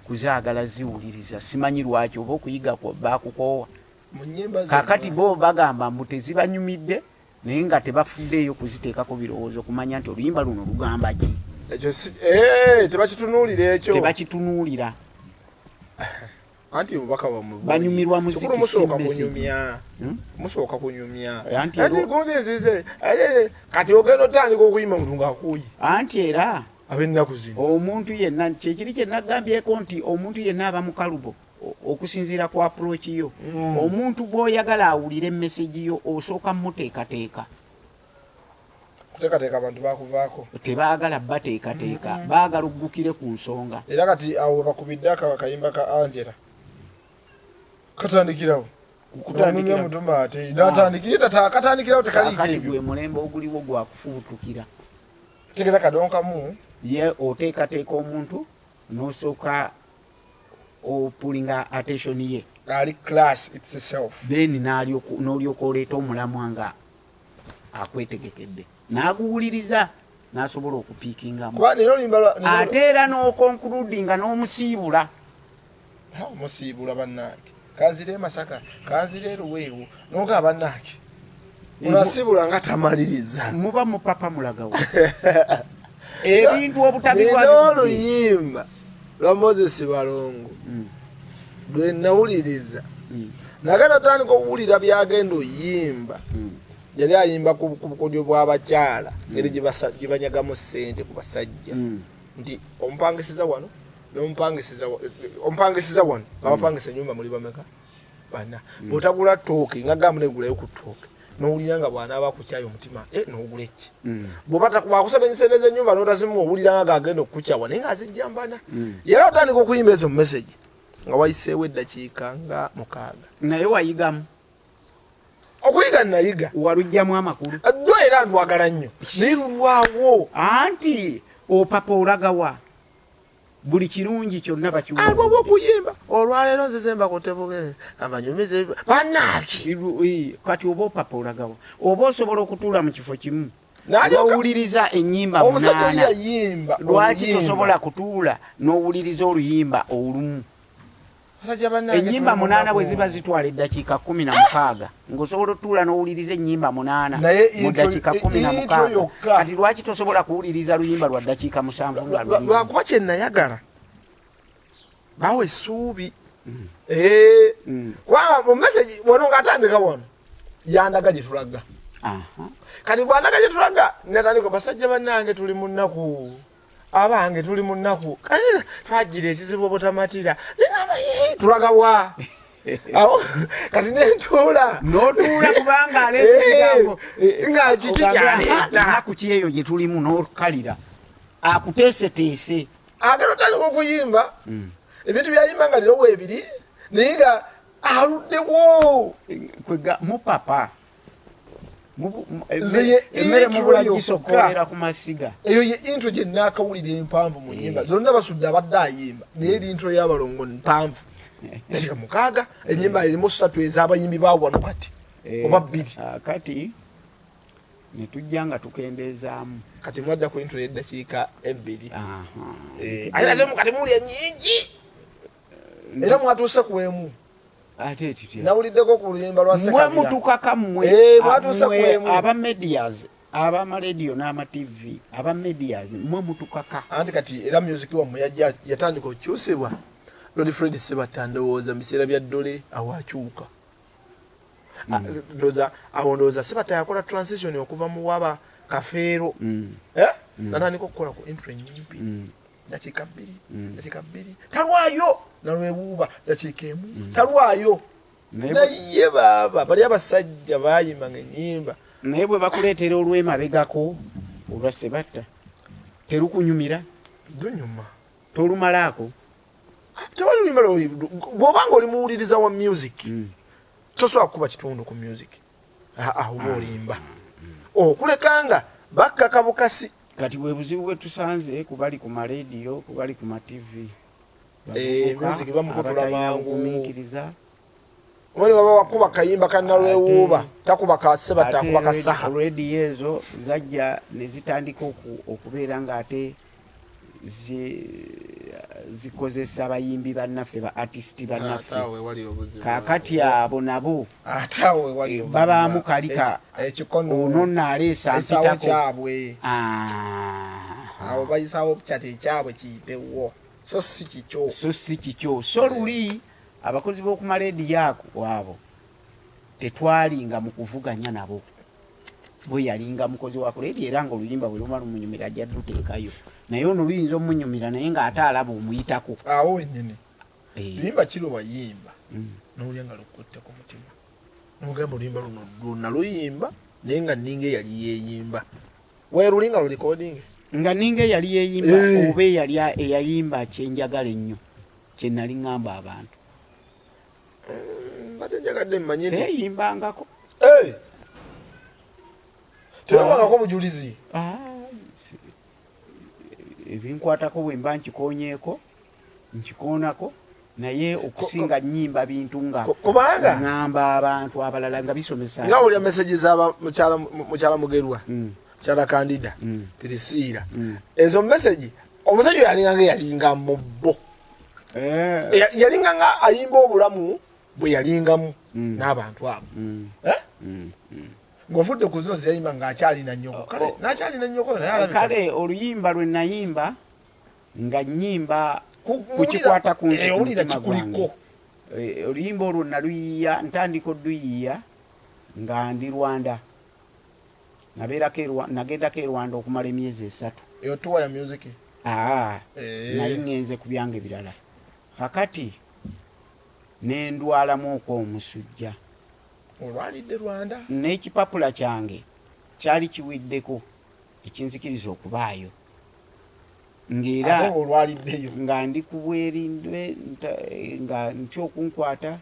kuzaagala ziwuliriza. Simanyi lwaki, oba okuyiga bakukoowa. Mu nnyimba Kakati bo bagamba mbu tezibanyumidde, naye nga tebafuddeeyo kuziteekako birowoozo kumanya nti oluyimba luno lugamba ki. Ekyo si tebakitunuulira ekyo. Tebakitunuulira. Anti obubaka bwammwe bungi. Banyumirwa muziki, Kikulu musooka si message. Kunyumya. Musooka kunyumya. Anti anti gundi nzize, kati ogenda otandika okuyimba muntu ng'akuuye. Anti era ab'ennaku zino. Omuntu yenna, kyekiri kye nagambyeko nti omuntu yenna aba mukalubo okusinziira ku approach yo. Omuntu gw'oyagala awulire message yo, osooka muteekateeka. Kuteekateeka abantu bakuvaako. Tebaagala bateekateeka, baagala oggukire ku nsonga. Era kati awo bakubidde akayimba ka Angela katandikirawo. Kutandikira. Mutuma ate natandikira tata katandikirawo, tekaliiko Kakati ebyo. Gwe mulembe oguliwo gwakufubutukira. Tegeeza kadonkamu. Ye oteekateeka omuntu n'osooka opulinga attention ye. Ali class itself. Then n'olyoka oleeta omulamwa nga akwetegekedde n'aguwuliriza n'asobola okupiikingamu. Ate era n'okonkludinga n'omusiibula. Omusiibula bannange. Kanzire e Masaka, kanzire e Luweero, n'ogamba bannange. Onasiibula nga tamaliriza. Muba mupapa mulagawa. Ebintu obutabirwa. Nina oluyimba lwa Moses Balongo lwe nawuliriza. Nagenda otandika okuwulira byagenda oyimba. Yali ayimba ku bukodyo bw'abakyala, ngeri gye banyagamu ssente ku basajja. Nti omupangisiza wano, n'omupangisiza omupangisiza wano, abapangisa ennyumba muli bameka? Bana. Bw'otagula ttooke, nga gamba negulayo ku ttooke. N'owulira nga bw'anaaba akukyaye omutima, n'ogula eki. Bw'oba bw'akusaba ensente z'ennyumba n'otazimuwa, owulira nga gagenda okukukyawa, naye ng'azijja mbana. Era otandika okuyimba ezo message nga wayiseewo eddakiika nga 6. Naye wayigamu? Okuyiga nayiga. Waluggyamu amakulu? Dwa era ndwagala nnyo. Naye lulwawo. Anti opapa olagawa. Buli kirungi kyonna bakiwa. Alwawo okuyimba. Olwaleero nzize mbakutebuke. Amanyumize bannange. Kati oba opapa olagawa. Oba osobola okutuula mu kifo kimu. N'owuliriza ennyimba 8. Lwaki tosobola kutuula n'owuliriza oluyimba olumu? Ennyimba 8 bwe ziba zitwala eddakiika 16 ng'osobola otuula n'owuliriza ennyimba 8 mu ddakiika 16. Kati lwaki tosobola kuwuliriza luyimba lwa ddakiika 7 nga luli? Lwakuba kye nayagala bawa essuubi. Kubanga mu message wano ng'atandika wano yandaga gye tulaga. Kati bw'andaga gye tulaga natandika basajja bannange tuli mu nnaku. Abange tuli mu nnaku. Twagira ekizibu obutamatira. Tulaga wa? Awo kati nentuula. N'otuula kubanga aleese ebigambo. Nga kiki kyaleeta? Nnaku ki eyo gye tulimu n'okalira. Akuteeseteese. Agenda otandika okuyimba. Ebintu by'ayimba nga leero weebiri, naye nga aluddewo. Kwega mupapa. Nze ye Emmere intro mubula yokka. gisokolera ku masiga. Eyo ye intro gye nnaakawulira empanvu mu nnyimba. Zonna basudde abadde ayimba, naye eri intro y'abalongo mpanvu. Dakika 6, ennyimba erimu 3 ez'abayimbi ba wano kati. Oba 2. Kati ne tujja nga tukendeezaamu. Kati mwadda ku intro y'eddakiika 2. Ate nazo kati muwulira nnyingi. Era mwatuuse ku emu. Ate tutya? Nawuliddeko ku luyimba lwa Ssekabira. Mwe mutukaka mmwe. Mwatuuse ku emu. Aba medias, aba radio n'ama TV, aba medias, mmwe mutukaka. Anti kati era music wammwe yajja yatandika okukyusibwa. Lord Fred Ssebatta ndowooza mu biseera bya Ddole awo akyuka. Ndowooza awo ndowooza Ssebatta yakola transition okuva mu waba Kafeero. Natandika okukola ku intro ennyimpi. Dakiika 2, dakiika 2, talwayo nalwewuuba dakiika 1, talwayo. Naye baaba bali abasajja baayimba ng'ennyimba. Naye bwe bakuleetera olw'emabegako olwa Ssebatta terukunyumira? Lunyuma. Tolumalaako? Tewali luyimba lwoli, bw'oba ng'oli muwuliriza wa music, tosobola kukuba kitundu ku music. Oba olimba. Okuleka nga bakkaka bukasi. Kati bwe buzibu bwe tusanze ku bali ku marediyo, ku bali ku ma TV. Music bamukutula Abatalina mangu. bugumiikiriza. Omanyi baba wakuba kayimba ka Nalwewuuba, takuba ka Ssebatta, Ate akuba ka Saha. rediyo ezo zajja ne zitandika okubeera ng'ate zikozesa bayimbi bannaffe, ba artist bannaffe. Ate awo wewali obuzibu. Kaakati abo nabo Ate awo wewali obuzibu. babaamu kalika Ekikono. Ono nno aleesa Bayisaawo mpitako. kyabwe. Awo bayisaawo kyati ekyabwe kiyitewo. So si kikyo. So si kikyo. So luli abakozi b'oku malediyo ako abo tetwalinga mu kuvuganya nabo. Bwe yalinga mukozi wa ku leediyo era ng'oluyimba bwe luba lumunyumira ajja luteekayo. Naye ono luyinza omunyumira naye ng'ate alaba omuyitako. Awo wennyini. Luyimba ki lwe wayimba n'owulira nga lukutte ku mutima? N'ogamba oluyimba luno lwonna luyimba naye nga nninga eyali yeeyimba. Weeruli nga lulikodinge? Nga nninga eyali yeeyimba oba eyali eyayimba kye njagala ennyo kye nali ŋŋamba abantu. Mbadde njagadde mmanye nti Seeyimbangako. Tewewangako bujulizi? Ebinkwatako bwe mba nkikonyeeko nkikoonako, naye okusinga nyimba bintu nga kubanga ŋŋamba abantu abalala nga bisomesa. Nga olya message zaba mukyala Mugerwa, mukyala Kandida, Pirisiira, ezo message omusajja yalinga nga yalinga mu bo. Yalinga nga ayimba obulamu bwe yalingamu n'abantu abo. Eh? Ng'ovudde ku zino zeyayimba ng'akyalina nnyoko, kale n'akyalina nnyoko naye alabika. Kale oluyimba lwe nayimba nga nnyimba kukikwata ku nze, ku owulira mutima kikuliko. Gwange. Oluyimba olwo naluyiiya, ntandika oduyiiya nga ndi Rwanda. Nabeerako nagendako e Rwanda okumala emyezi 3. Eyo tour ya music? Aa, nali ŋŋenze ku byange birala. Kakati nendwalamu okwomusujja. Olwalidde Rwanda? N'ekipapula kyange kyali kiwiddeko ekinzikiriza okubaayo, ng'era ate ng'olwaliddeyo. Nga ndi ku bwerindwe, nga ntya okunkwata.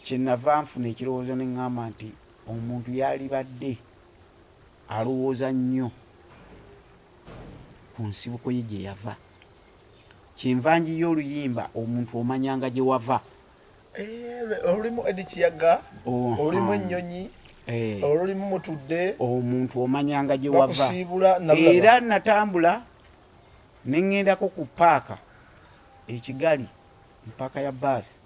Kyenava nfuna ekirowoozo ne ŋŋamba nti omuntu yalibadde alowooza nnyo ku nsibuko ye gye yava. Kyenva njiya oluyimba omuntu omanyanga gye wava. Olulimu Eddy Kiyaga, olulimu ennyonyi, olulimu mutudde. Omuntu omanyanga gye wava. Bakusiibula nalulaba. Era natambula ne ŋŋendako ku paaka e Kigali, mu paaka ya baasi,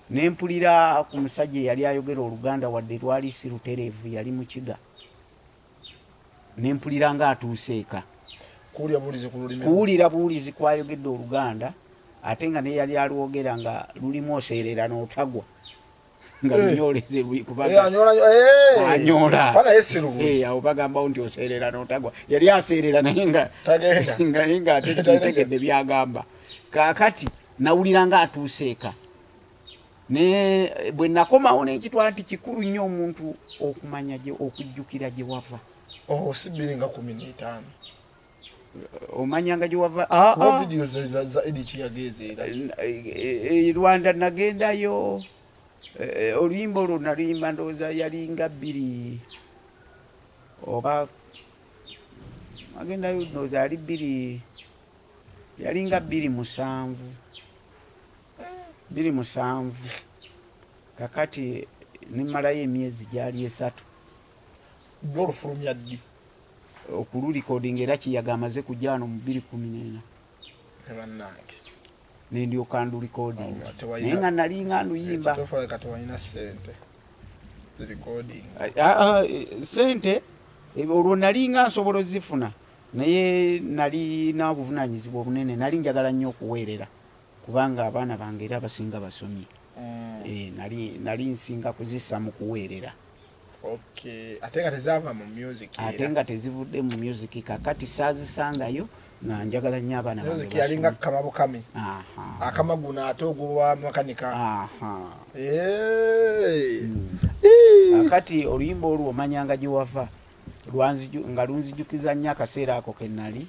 ne mpulira ku musajja eyali ayogera Oluganda, wadde lwali si lutereevu, yali Mukiga, ne mpulira ng'atuuse eka. Kuwulira buwulizi ku lulimi. Kuwulira buwulizi kwayogedde Oluganda, ate nga neyali alwogera nga lulimu oseerera n'otagwa, nga lunyoleze kubanga anyola, anyola. Bana ye si lubu. Awo bagambawo nti oseerera n'otagwa, yali aseerera naye nga Tagenda. Naye nga ate ntegedde byagamba. Kaakati nawulira nga atuuse eka, ne bwe nakomawo nenkitwala nti kikulu nnyo omuntu okumanya gye, okujjukira gye wava. Oh, si 2015. Omanyanga gye wava. Kuba video za Eddy Kiyaga ezo era. Rwanda nagendayo, oluyimba olwo naluyimba ndowooza yalinga bbiri oba agendayo, ndowooza yali bbiri, yalinga 2007, 2007. Kakati nemalayo emyezi gyali 3. Lwo olufulumya ddi? Okululikodinga era Kiyaga amaze kujja wano mu 2014. Ne bannange. Nendyoka ndulikodinga. Awo, tewalina- Naye nga nalinga nduyimba. Ekituufu kati walina ssente zirecording? Sente olwo nalinga nsobola ozifuna, naye nalina obuvunanyizibwa obunene. Nali njagala nnyo okuweerera kubanga abaana bange era abasinga basomye. Nali nsinga kuzissa mu kuweerera. Okay, ate nga tezaava mu music ate era. Nga tezivudde mu music. Kakati saazisangayo, nga njagala nnyo abaana bange Music yalinga basome. Kama bukami. Akama guno ate ogwa makanika. Kakati oluyimba olwo omanyanga gye wava nga lunzijukiza nnyo akaseera ako ke nali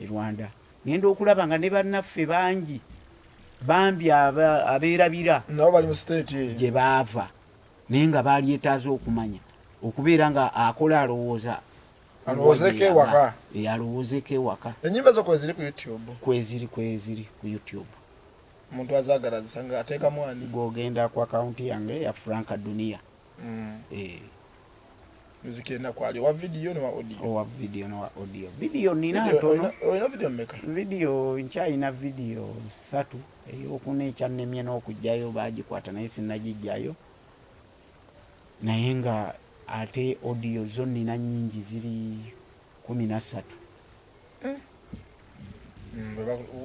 e Rwanda, ngenda okulaba nga ne bannaffe bangi bambi abeerabira nabo bali mu state eyo gye baava, naye nga balyetaaze okumanya okubeera nga akola alowooza Alowoozeko ewaka. Alowoozeko ewaka. Ennyimba zo kweziri ku YouTube? Kweziri ku YouTube. Omuntu azaagala azisanga ateekamu ani? Gwogenda ku akawunti yange ya Frank Dunia. Music enaku ali owa video ne wa audio? Owa video ne wa audio. Video nina Video, ntono. Olina video mmeka? Video nkyalina video 3, eyokuna ekyannemye n'okugjayo bagikwata naye sinnagijjayo, naye nga ate audio zo nina nnyingi, ziri 13.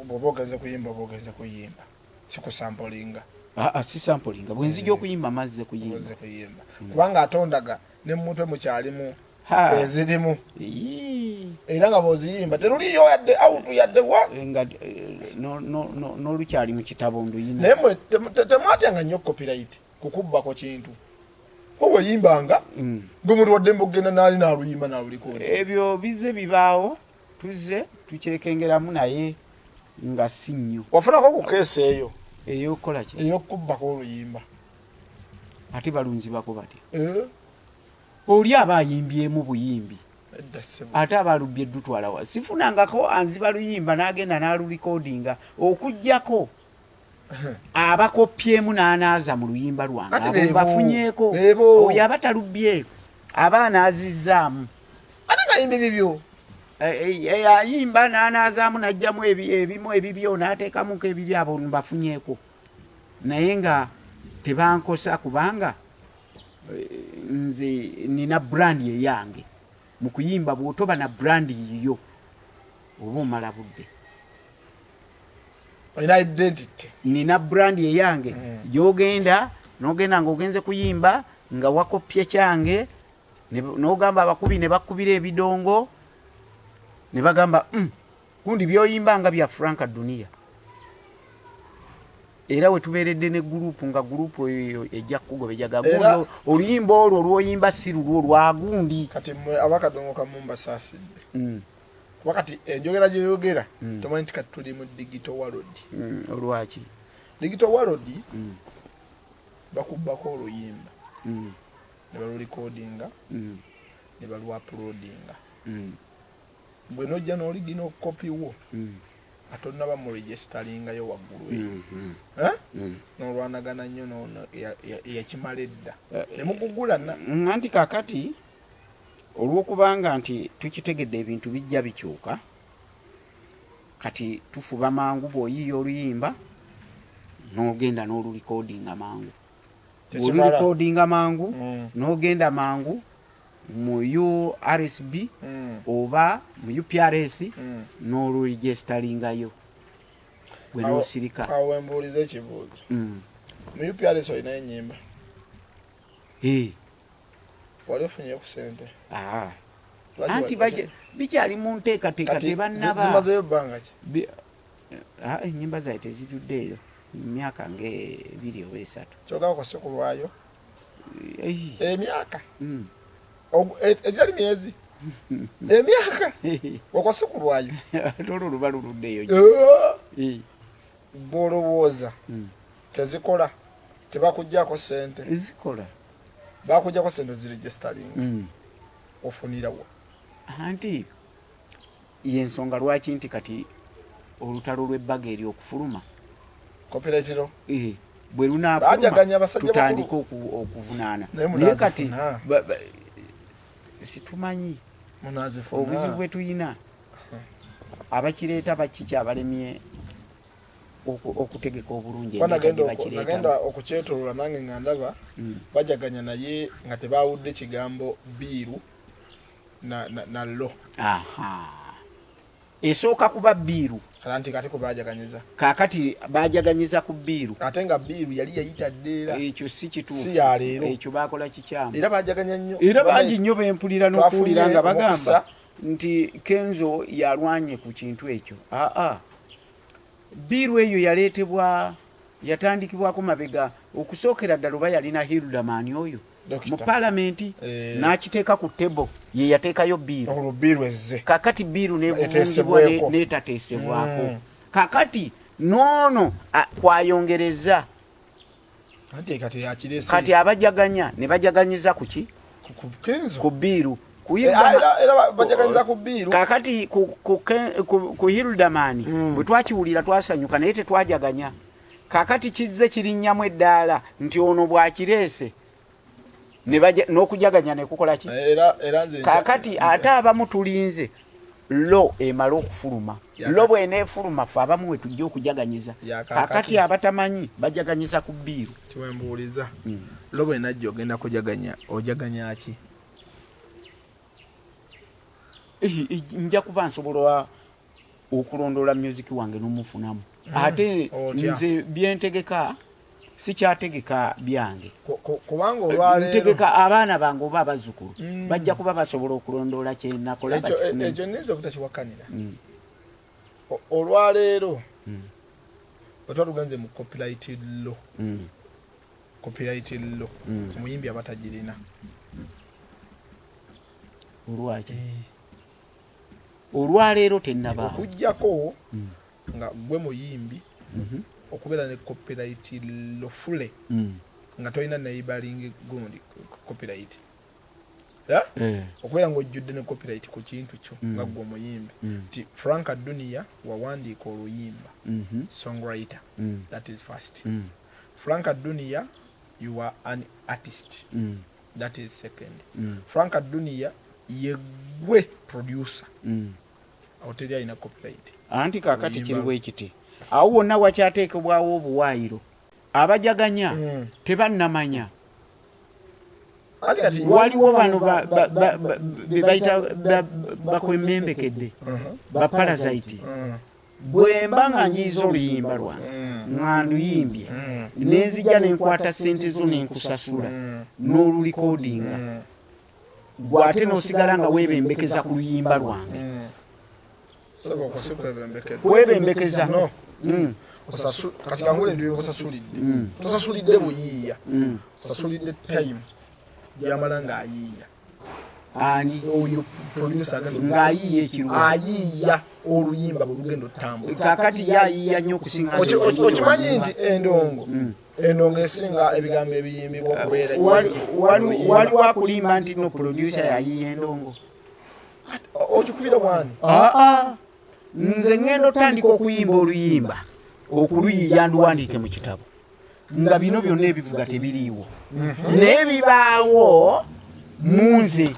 Bw'oba ogenze kuyimba, oba ogenze kuyimba, si kusampolinga. Aa, si sampolinga. Bwe nzija okuyimba, mazze kuyimba. Oze kuyimba, kubanga atondaga ne mumutwe mukyalimu ezirimu. Era nga bw'oziyimba teruliyo yadde out yadde wa. Nga n'olukyali mu kitabo nduyina. Naye mwe temwatyanga nnyo copyright kukubbako kintu? Ko weyimbanga gwe muntu waddembe okugenda naali n'aluyimba n'alulikodi. Ebyo bizze bibaawo, tuzze tukyekengeramu, naye nga si nnyo. Wafunako ku keesi eyo? Ey'okukola ki? Ey'okukubbako oluyimba. Ate balunzibako batya? Eh? Oli aba ayimbyemu buyimbi. Ate abalubbye dutwalawa? Sifunangako anziba luyimba n'agenda n'alulikodinga, okugjako abakopyemu n'anaaza mu luyimba lwange. Abo bafunyeeko. Oyo aba talubbye, aba anaazizzaamu. Ate ngayimba ebibyo. Eh, eh, ayimba n'anaazaamu, n'ajjamu ebimu ebibyo n'ateekamuko ebibyo. Abo mbafunyeeko, naye nga tebankosa, kubanga nze nina brand eyange mu kuyimba. Bw'otoba na brand yiyo, oba omala budde. Olina identity. Nina brand eyange. Gyogenda nogenda ngaogenze kuyimba nga wakopye kyange, nogamba abakubi ne bakubira ebidongo ne bagamba, gundi byoyimba nga bya Frank Dunia." Era wetubeeredde ne group, nga group eyo ejja kukugobejaga, gundi oluyimba olwo lwoyimba si lulwo, lwa gundi. Kati mwe abakadongo kamumba saasidde, kuba kati enjogera gyoyogera, tomanyi nti kati tuli mu digital world. Olwaki? Digital world, bakubbako oluyimba ne balulikodinga ne baluuploadinga. Gwe nojja n'original copy wo, ate onnaba mu registeringayo waggulu eyo. Eh? N'olwanagana nnyo n'ono eyakimala edda ne mugugulana. Anti kakati olw'okubanga nti tukitegedde ebintu bijja bikyuka, kati tufuba mangu. Bw'oyiiya oluyimba n'ogenda n'olulikodinga mangu. Tekimala. Bw'olulikodinga mangu, n'ogenda mangu mu URSB oba mu UPRS, n'oluregisteringayo, gwe n'osirika. Awo wembuuliza ekibuuzo. Mu UPRS olinayo ennyimba? Eh. Wali ofunyeyo ku sente? Ah. Lwaki Anti bikyali mu nteekateeka. Kati Tebannaba. Zimazeyo bbanga ki? Ennyimba zaye tezituddeeyo myaka nga 2 oba 3. Kyogamba kwase kulwayo Eh, emyaka Mm. Egitali myezi, emyaka okwase kulwayo. Ate olwo luba luluddeeyo. Eh, Eh. Gw'olowooza tezikola, tebakuggyako sente? Zikola. Bakuggyako sente oziregisteringa, ofunirawo? Anti yensonga lwaki nti kati olutalo lw'ebbaga eri okufuluma. Copyright law. Eh, bwe Baajaganya lunaafuluma abasajja tutandike okuvunaana. Naye Naye kati munaazifuna. situmanyi. Munazifuna. Obuzibu bwe tuyina, abakireeta bakikyabalemye okutegeka obulungi Kuba endeeta nagenda gye bakireetamu. Nagenda okukyetoloola nange nga ndaba bajaganya, naye nga tebawudde kigambo bill na law. Aha. Esooka kuba bill. Kala nti kati kubajaganyiza. Kaakati bajaganyiza ku bill. Ate nga bill yali yayita dda era. Ekyo si kituufu. Si ya leero. Ekyo bakola kikyamu. Era bajaganya nnyo. Era bangi nnyo bempulira n'okuwulira nga Twafunye bagamba omukisa. nti Kenzo yalwanye ku kintu ekyo. Aa, bill eyo yaleetebwa, yatandikibwako mabega. Okusookera ddala oba yalina Hilderman oyo Dokita. mu paalamenti, Eh. n'akiteeka ku table, ye yateekayo bill. Olwo bill ezze. Kakati bill nevungibwa Eteesebweko. netateesebwako. Kakati noono kwayongereza. Anti kati yakirese. Kati abajaganya ne bajaganyiza ku ki? Ku Kenzo. Ku bill, ku Eh, ah, era bajaganyiza ku bill. Kakati ku Hilderman, bwe twakiwulira twasanyuka, naye tetwajaganya. Kakati kizze kirinnyamu eddaala nti ono bw'akireese n'okujaganya ne kukola ki? Era nze Kakati ate abamu tulinze law emale okufuluma. Law bw'eneefuluma, ffe abamu we tujja okujaganyiza. Ya kakati. Kakati abatamanyi bajaganyiza ku bill. Tiwembuuliza, law bwenajja ogenda kujaganya, ojaganya ki? Eh, eh, nja kuba nsobola okulondoola music wange n'omufunamu. Ate Otya? nze byentegeka sikyategeka byange. Kubanga olwaleero Ntegeka abaana bange oba abazzukulu, bajja kuba basobola okulondoola kyenakola ekyo bakifunemu. Ekyo nnyinza obutakiwakanira. Olwaleero bwe tuba tugenze mu copyright law, copyright law, omuyimbi aba tagirina. Olwaki? Olwaleero tennabaawo. Okugjako nga gwe muyimbi okubeera ne copyright lawfully, nga tolina neighboring gundi copyright. Eh? Okubeera ng'ojjudde ne copyright ku kintu kyo nga ggwe omuyimbi, nti Frank Dunia wawandiika oluyimba, songwriter, that is first. Frank Dunia, you are an artist, that is second. Frank Dunia yeggwe producer, awo teri alina copyright. Anti kakati Oluyimba. Kiri bwe kiti, awo wonna wakyateekebwawo obuwaayiro, abajaganya tebannamanya. Ati kati Waliwo bano be bayita bakwemembekedde, ba parasite. Bwe mba nga njiyiza oluyimba lwange, nga nduyimbye, nenzija nenkwata sente zo nenkusasula n'olulikodinga, gwate n'osigala nga weebembekeza ku luyimba lwange. Saba okwo si kwebembekeza. Kwebembekeza. No. Kati kangula ebintu byosasulidde. Tosasulidde buyiiya, osasulidde time gyamala ng'ayiiya. Ani? Oyo producer agenda Ng'ayiiya ekiruwa? Ayiiya oluyimba bwe lugenda otambula. Kakati ye ayiiya nnyo okusinga nze. Okimanyi nti endongo esinga ebigambo ebiyimbibwa okubeera nyingi oluyimba. Waliwo akulimba nti no producer yayiiya endongo. Okikubira wani? Aa, nze ŋŋenda otandika okuyimba oluyimba, okuluyiiya nduwandiike mu kitabo nga bino byonna ebivuga tebiriiwo, naye bibaawo mu nze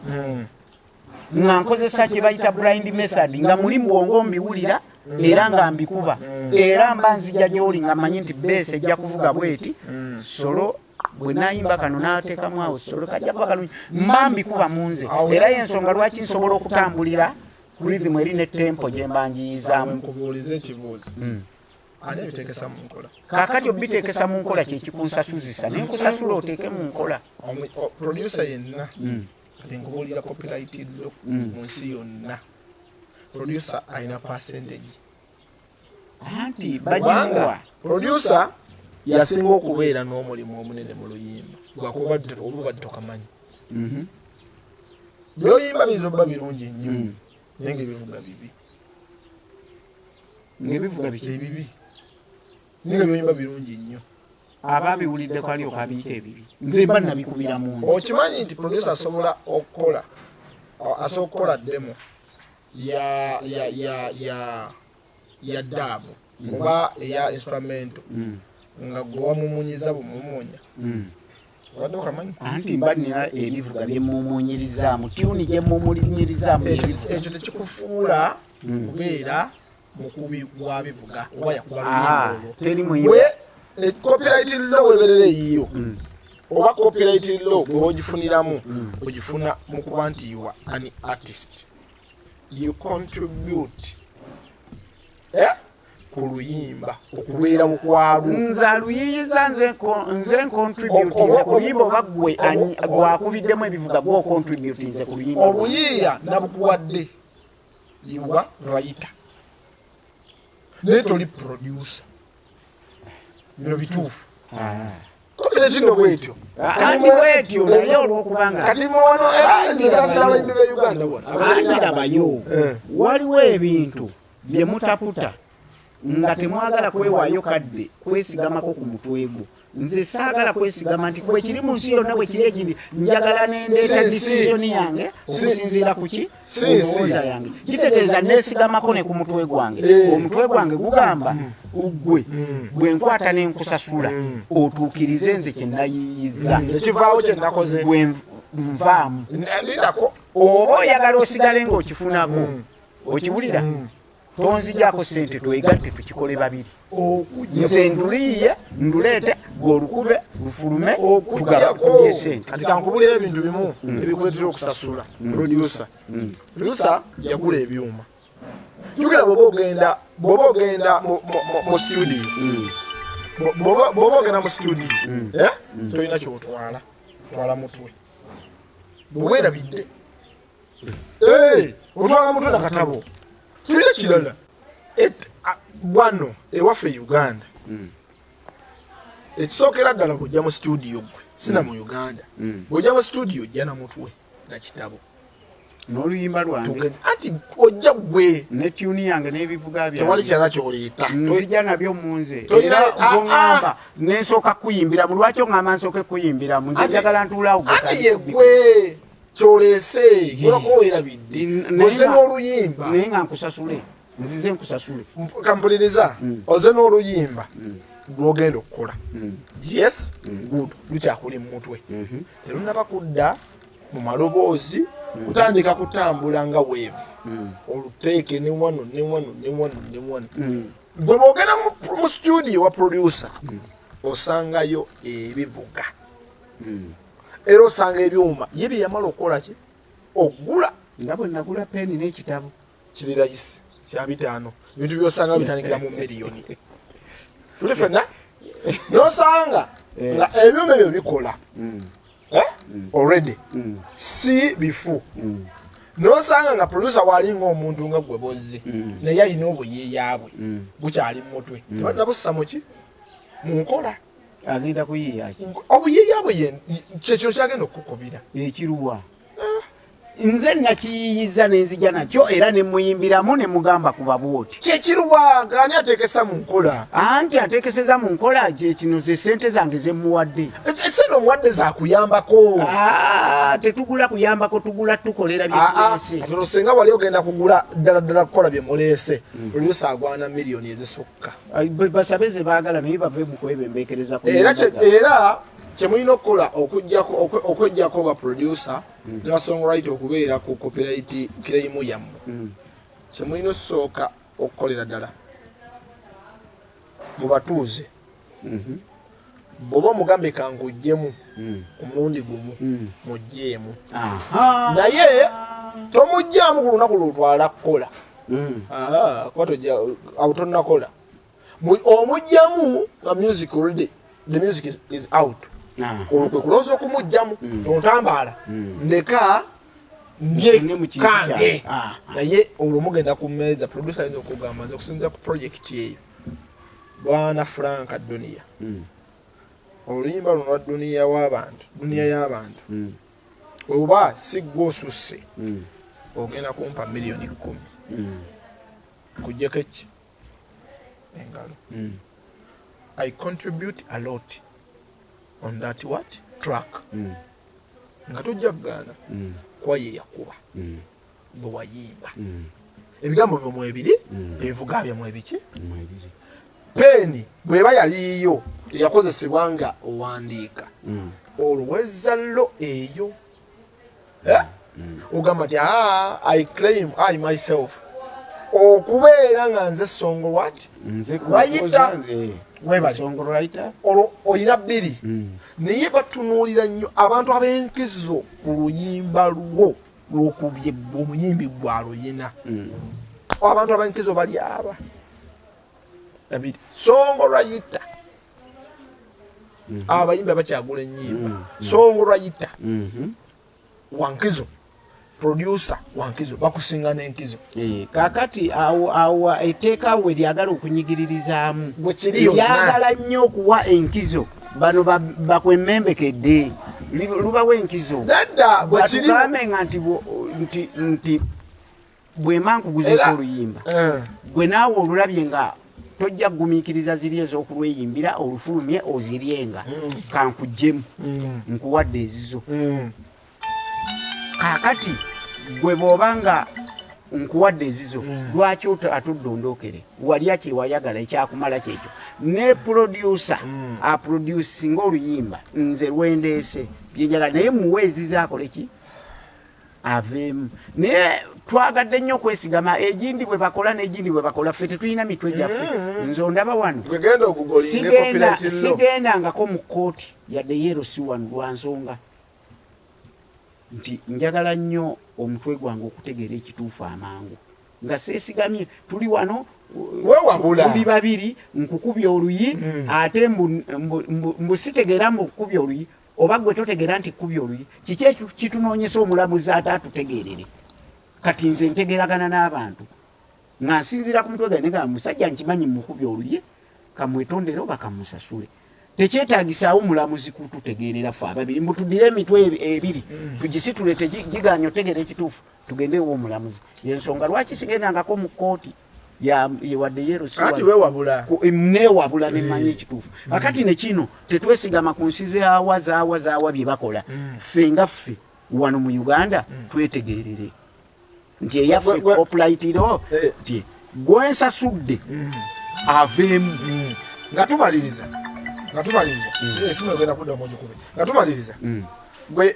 nga nkozesa kye bayita blind method, nga muli mu bwongo mbiwulira era nga mbikuba, era mba nzija gy'oli nga mmanyi nti bass ejja kuvuga bweti, solo bwe nayimba kano n'ateekamu awo solo kajja kuba kalungi, mba mbikuba mu nze. Era yensonga lwaki nsobola okutambulira ku rhythm eri ne tempo gye mba njiyizaamu. Nkubuulize ekibuuzo, ani ebiteekesa mu nkola? Kaakati obiteekesa mu nkola kyekikunsasuzisa, naye nkusasula oteeke mu nkola. Producer yenna, kati nkubuulira copyright law mu nsi yonna, producer alina percentage. Anti Kubanga bagimuwa. Producer yasinga okubeera n'omulimu omunene mu luyimba, gwakuba oba obadde tokamanyi. Byoyimba biyinza okuba birungi nnyo, naye nga ebivuga bibi. Ng'ebivuga biki? Ebibi, naye nga byoyimba birungi nnyo. Aba abiwuliddeko alyoka abiyita ebibi, nze mba nabikubira mu nze. Okimanyi nti producer asobola okukola, asobola okukola demo ya dub oba eya instrumental nga gwe wamumunyiza bumumunya. Obadde okamanyi? Anti mba nina ebivuga byemumuunyirizaamu, tune gyemumuunyirizaamu. Ebivuga. Ekyo tekikufuula kubeera mukubi wa bivuga oba yakuba luyimba olwo. Teri muyimba. We copyright law weberera eyiyo, oba copyright law bwe ogifuniramu, ogifuna mu kuba nti you are an artist, you contribute ku luyimba okubeerawo kwalwo. Nze aluyiyiza, nze ncontributinze ku luyimba, oba gwe gwakubiddemu ebivuga gwe ocontributinze ku luyimba lwange? Obuyiiya nabukuwadde, you are writer, naye toli producer. Bino bituufu, copyright nno bwetyo. Anti bwetyo, naye olwokubanga Kati mwe wano, era nze saasira abayimbi be Uganda wano. Anti labayo, waliwo ebintu bye mutaputa nga temwagala kwewaayo kadde kwesigamako ku mutwe gwo. Nze saagala kwesigama nti kwekiri mu nsi yonna bwe kiri egindi, njagala nendeeta decision yange okusinziira ku ki? Endowooza yange. Kitegeeza neesigamako ne ku mutwe gwange. Omutwe gwange gugamba gwe bwe nkwata nenkusasula otuukirize nze kye nayiiyiza. Nekivaawo kye nakoze. Bwe nvaamu. Lindako. Oba oyagala osigale ng'okifunako, okiwulira, tonzijako sente, twegatte tukikole babiri. Okujja Nze nduliiye nduleete, gwe olukube lufulume, Okujjako tugabye sente. Kati kankubulira ebintu bimu ebikuleetera okusasula producer. Producer yagula ebyuma. Jjukira, bw'oba ogenda mu studio, bw'oba ogenda mu studio, eh, tolina kyotwala, twala mutwe. Bwewerabidde, otwala mutwe nakatabo, tulina kirala. Wano ewaffe e Uganda, ekisookera ddala, bw'ojja mu studio, gwe sina mu Uganda, bw'ojja mu studio ojja na mutwe na kitabo. N'oluyimba lwange. Tugeze anti ojja gwe ne tune yange n'ebivuga tewali byange. Kirala kyoleeta. Nzija nabyo mu nze. Tolina- Era goŋŋamba ah. nensooka kuyimbiramu, lwaki oŋŋamba nsooke kuyimbiramu? Nze njagala ntuulaawo gwe Anti otandike. Ye gwe. Kyoleese olako werabidde oze n'oluyimba. Naye nga nkusasule, nzize nkusasule. Kampuliriza. Oze n'oluyimba lwogenda okukola. Yes, good. Lukyakuli mu mutwe, terunaba kudda mu maloboozi kutandika kutambula nga wave. Oluteeke ne wano ne wano ne wano ne wano. Bwe bwogenda mu studio wa producer, osangayo ebivuga era osanga ebyuma ye bye yamala okukola ki ogula. Nga bwe nagula peni n'ekitabo. Kiri rayisi kya 500. Ebintu byosanga bitandikira mu miliyoni. Tuli fenna nosanga nga ebyuma ebyo bikola. Eh? Already si bifu. Nosanga nga producer walinga omuntu nga gwe bozze, naye alina obuyiiya bwe bukyali mu mutwe, tebalina muki mu nkola. Agenda kuyiiya ki? Obuyiiya bwe kyekino kyagenda okukukubira. Ekiruwa? Nze nakiyiyiza nenzija nakyo era nemuyimbiramu nemugamba kuba bwoti. Kyekiruwa? Gani ateekesa mu nkola? Anti ateekeseza mu nkola kyekino, ze sente zange zemuwadde. Esente omuwadde zakuyambako. Ah, tetugula kuyambako, tugula tukolera byetuleese. Katono senga wali ogenda kugula ddala ddala kukola bye muleese, oluusi agwana miliyoni ezisukka. Basabe ze baagala, naye bave mu kwebembekereza ku Era nyumba zaabwe. Era kyemulina okukola okwejjako ba producer ne ba songwriter okubeera ku copyright claim yammwe, kyemulina osooka okukolera ddala mubatuuze, bw'oba omugambe kankuggyemu omulundi gumu, mugjeemu. Naye tomugjamu ku lunaku lwotwala kukola. Kuba tojja awo tonnakola. Omugjamu nga music already, the music is out. Olwo kwe kulowooza okumugjamu, tontambaala, ndeka ndye Nfune mu kintu kange. kyange. Naye olwo mugenda ku mmeeza, producer ayinza okugamba, nze okusinziira ku project eyo, bwana Frank Dunia, oluyimba luno lwa Duniya w'abantu, Duniya y'abantu, oba si gwe osusse, ogenda kumpa miliyoni 10 kujjako eki engalo. I contribute a lot on that what track. Nga tojja kugaana kuba ye yakuba, gwe wayimba, ebigambo byo mwebiri, ebivuga byo mwebiki, Mwebiri. Peeni bweba yaliyo eyakozesebwa nga owandiika, olweza lo eyo. Eh? Ogamba nti, "Ah, I claim I myself okubeera nga nze song what Nze Writer. Webale. Songwriter. Olwo oyina bbiri, naye batunuulira nnyo abantu ab'enkizo ku luyimba lwo lwokubye gwe omuyimbi gwaluyina. Abantu ab'enkizo bali aba babiri: songwriter, abayimbi abakyagula ennyimba, songwriter wankizo, producer wankizo, bakusinga n'enkizo. Eh, kakati awo awo etteeka we lyagala okunyigiririzaamu. Bwe kiri yonna. Lyagala nnyo okuwa enkizo bano bakwemembekedde. Lubawa enkizo. Nedda, bwe kiri. Batugambe nga nti nti bwema nkuguzeeko oluyimba, gwe naawe olulabye nga tojja kugumiikiriza ziri ez'okulweyimbira olufulumye oziryenga, kankuggyemu, nkuwadde ezizo. Kaakati gwe bw'oba nga nkuwadde ezizo, lwaki atudde ondookere walya kyewayagala ekyakumala kyekyo? Ne producer aproducinga oluyimba nze lwendeese byenjagala, naye muwe ezizo akole ki aveemu. Naye twagadde nnyo okwesigama egindi bwe bakola n'egindi bwe bakola. Ffe tetulina mitwe gyaffe. Nze ondaba wano, Gwe genda ogugolinge copyright law. Sigendangako mu kkooti yadde yeero si wano, lwa nsonga nti njagala nnyo omutwe gwange okutegeera ekituufu amangu nga seesigamye. Tuli wano, Weewabula. tuli babiri, nkukubya oluyi, ate mbu sitegeera mbu nkukubya oluyi oba gwe totegeera nti kkubya oluyi. Kiki ekyo kitunoonyesa omulamuzi ate atutegeerere? Kati nze ntegeeragana n'abantu nga nsinziira ku mutwe gange, nga musajja nkimanyi mukubya oluyi, kamwetondere oba kamusasule. Tekyetagisaawo mulamuzi kututegeerera ffe ababiri mbu tuddire emitwe ebiri tugisitule tegiganya otegeera ekituufu tugende ew'omulamuzi. Yensonga lwaki sigendangako mu kkooti wadde yeero si Anti wano. weewabula. Neewabula nemanya ekituufu. Kakati ne kino tetwesigama ku nsi zaawa zaawa zaawa bye bakola. Ffe nga ffe. Wano mu Uganda twetegerere nti eyaffe copyright law Eh. nti gwensasudde aveemu. Nga tumaliriza esimu egenda kuddamu ogikube. Nga tumaliriza, gwe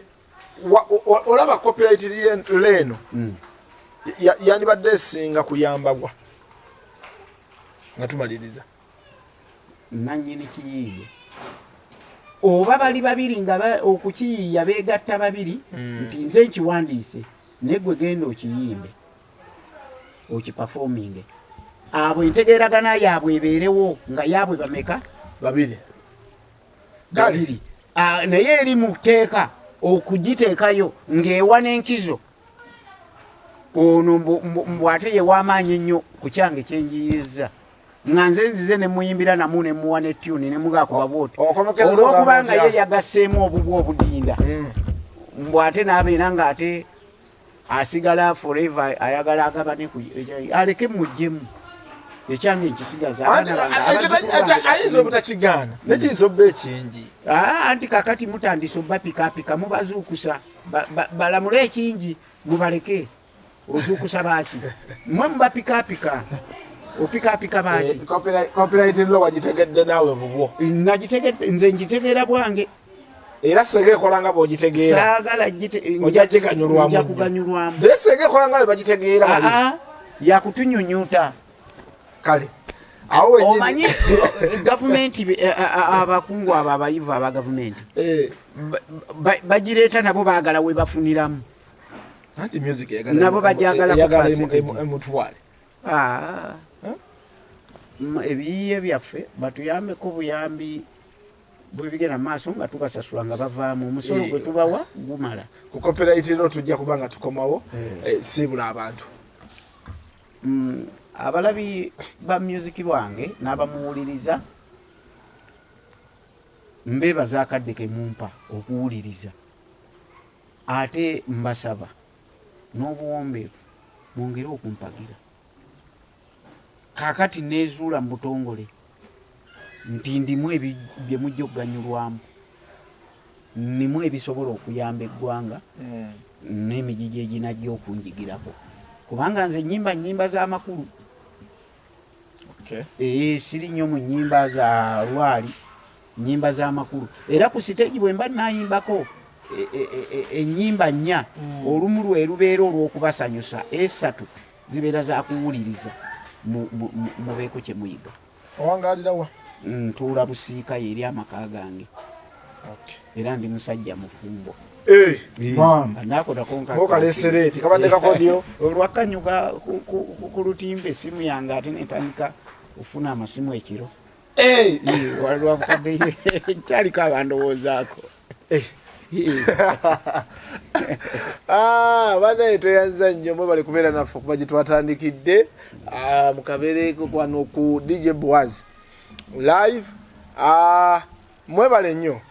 olaba copyright leeno yandibadde esinga kuyambagwa, nga tumaliriza? Nannyini kiyiiye, oba bali babiri nga okukiyiiya beegatta babiri, nti nze nkiwandiise, naye gwe genda okiyimbe, okiperforminge. Abo entegeeragana yaabwe ebeerewo nga yaabwe bameka? Babiri. Babiri. Ah, naye eri mu tteeka okugiteekayo ng'ewa n'enkizo ono mbu ate ye w'amaanyi ennyo ku kyange kyenjiyiza, nga nze nzize ne muyimbira namu ne muwa ne tune ne mugakuba bwoti. Okomekereza. Olwokubanga Ogamba ye yagasseemu obubwa obudinda, mbu ate n'abeera nga ate asigala forever, ayagala agabane ku aleke muggyemu ekyange nkisigaza. Abaana bange, abazzukulu bange. Ayinza obutakigaana, nekiyinza obba ekingi. Ah, anti kakati mutandise obapikapika, mubazuukusa. Balamule ekingi, mubaleke. Ozuukusa baaki? Mwe mubapikapika, opikapika baaki? Eh, copyright law wagitegedde naawe bubwo? Nagitegedde, nze ngitegeera bwange. Era senga ekola nga bw'ogitegeera, Saagala ojja giganyulwamu nja nnyo. Kuganyulwamu. Naye senga ekola nga bwe bagitegeera bali. Ah, ah, yakutunyunyuta. Kale awo wenyini. Omanyi gavumenti abakungu abo abayivu aba gavumenti bagireeta nabo baagala we bafuniramu. Anti music eyagala Nabo bagyagala ku eyagala percentage. Emutwale. Ah. Huh? Ebiyiiye byaffe batuyambeko obuyambi bwebigenda mu maaso nga tubasasula nga bavaamu omusolo gwe tubawa gumala. Ku copyright law tujja kuba nga tukomawo. Siibula abantu. Abalabi ba music wange n'abamuwuliriza, mbeebaza akadde ke mumpa okuwuliriza, ate mbasaba n'obuwombeefu mwongere okumpagira. Kaakati neezuula mu butongole nti ndimu bye mujja okuganyulwamu, nimu ebisobola okuyamba eggwanga n'emigigi eginajja okunjigirako, kubanga nze nyimba nyimba z'amakulu. Ee, siri nnyo mu nnyimba za lwali, nnyimba z'amakulu. Era ku siteegi bwe mba nayimbako ennyimba nnya, olumu lwe lubeera olw'okubasanyusa, esatu zibeera za kuwuliriza mubeeko kye muyiga. Owangalirawa? Ntuula Busiika, eri amaka gange. Era ndi musajja mufumbo. Eh, maama. Nakolako. Ng'okaleesereeti, kabadde kakodyo. Olwakanyuga ku lutimba esimu yange, ate netandika okufuna amasimu ekiro. Eh! Walwabukadde kyaliko abandowoozaako. Eh. Ah, banaye tweyanza nnyo, mwebale kubeera naffe okuva gye twatandikidde. Ah, mukabeereko kwano ku DJ Boaz live. Ah, mwebale nnyo.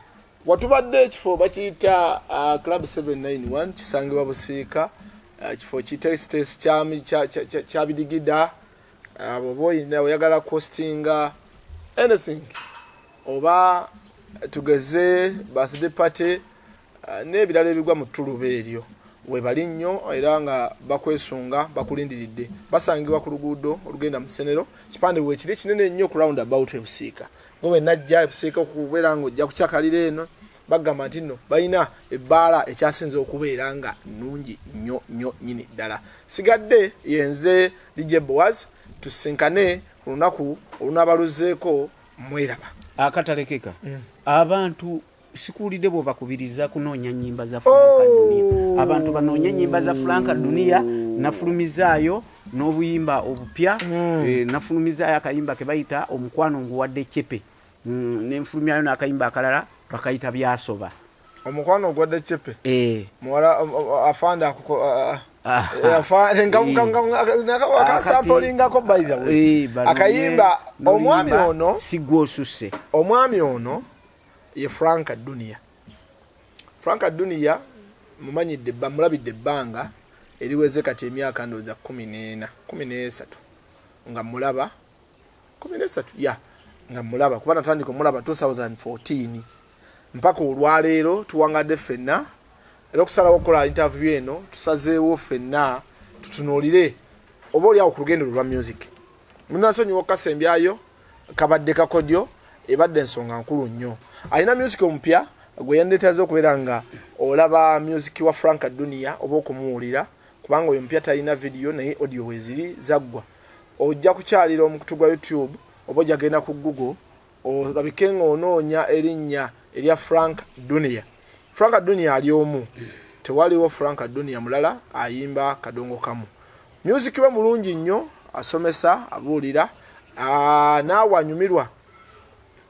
Watubadde ekifo bakiyita Club 791, kisangibwa Busiika. Kifo kitesitesi kya bidigida. Bw'oba oyina oyagala kostinga anything, oba tugeze birthday party, n'ebirala ebigwa mu ttuluba eryo, webali nnyo era nga bakwesunga, bakulindiridde. Basangibwa ku luguudo olugenda mu Ssenero, kipande weekiri kinene nnyo ku round about ebusiika. Nga wenajja ebusiika okubeera nga ojja kukyakalira eno, bagamba nti nno balina ebbaala ekyasinze okubeera nga nnungi nnyo nnyo nnyini ddala. Sigadde yenze DJ Boaz, tusinkane ku lunaku olunaaba luzzeeko. Mweraba. Akatalekeka. Abantu sikuwulidde bw'obakubiriza kunoonya nnyimba za Franka Dunia. Abantu banoonye ennyimba za Franka Dunia. Nafulumizaayo n'obuyimba obupya. Nafulumizaayo akayimba ke bayita "Omukwano Nguwadde Cepe". Nenfulumyayo n'akayimba akalala bakayita "Byasoba". "Omukwano Ogwadde Cepe". Eh. Muwala afande akuko akasampolingako, by the way. Banoonye Akayimba omwami n'oluyimba ono "Sigwe Osusse". Omwami ono ye Franka Dunia. Franka Dunia mumanyidde, mulabidde ebbanga eriweze kati emyaka ndowooza 14, 13 nga mulaba, 13 ya nga mulaba, kuba natandika omulaba 2014 mpaka olwaleero tuwangadde ffenna. Era okusalawo okukola interview eno, tusazeewo ffenna tutunuulire oba oliawo ku lugendo lwa music. Munasonyiwa okukasembyayo, kabadde kakodyo, ebadde ensonga nkulu nnyo. Alina music omupya gwe yandeetaze okubeera nga olaba music wa Frank Dunia oba okumuwulira, kubanga oyo mupya, talina video, naye audio weziri zaggwa. Ojja kukyalira omukutu gwa YouTube oba ojja genda ku Google, olabike nga onoonya erinnya erya Frank Dunia. Frank Dunia ali omu, tewaliwo Frank Dunia mulala, ayimba kadongo kamu. Music we mulungi nnyo, asomesa, abuulira, naawe anyumirwa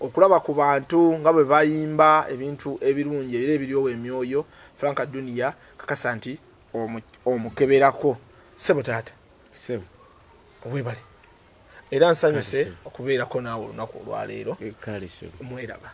okulaba ku bantu nga bwe bayimba ebintu ebirungi era ebiryowa emyoyo. Frank Dunia, kakasa nti omukeberako. Sebo taata, webale, era nsanyuse okubeerako naawe olunaku olwaleero. Mweraba.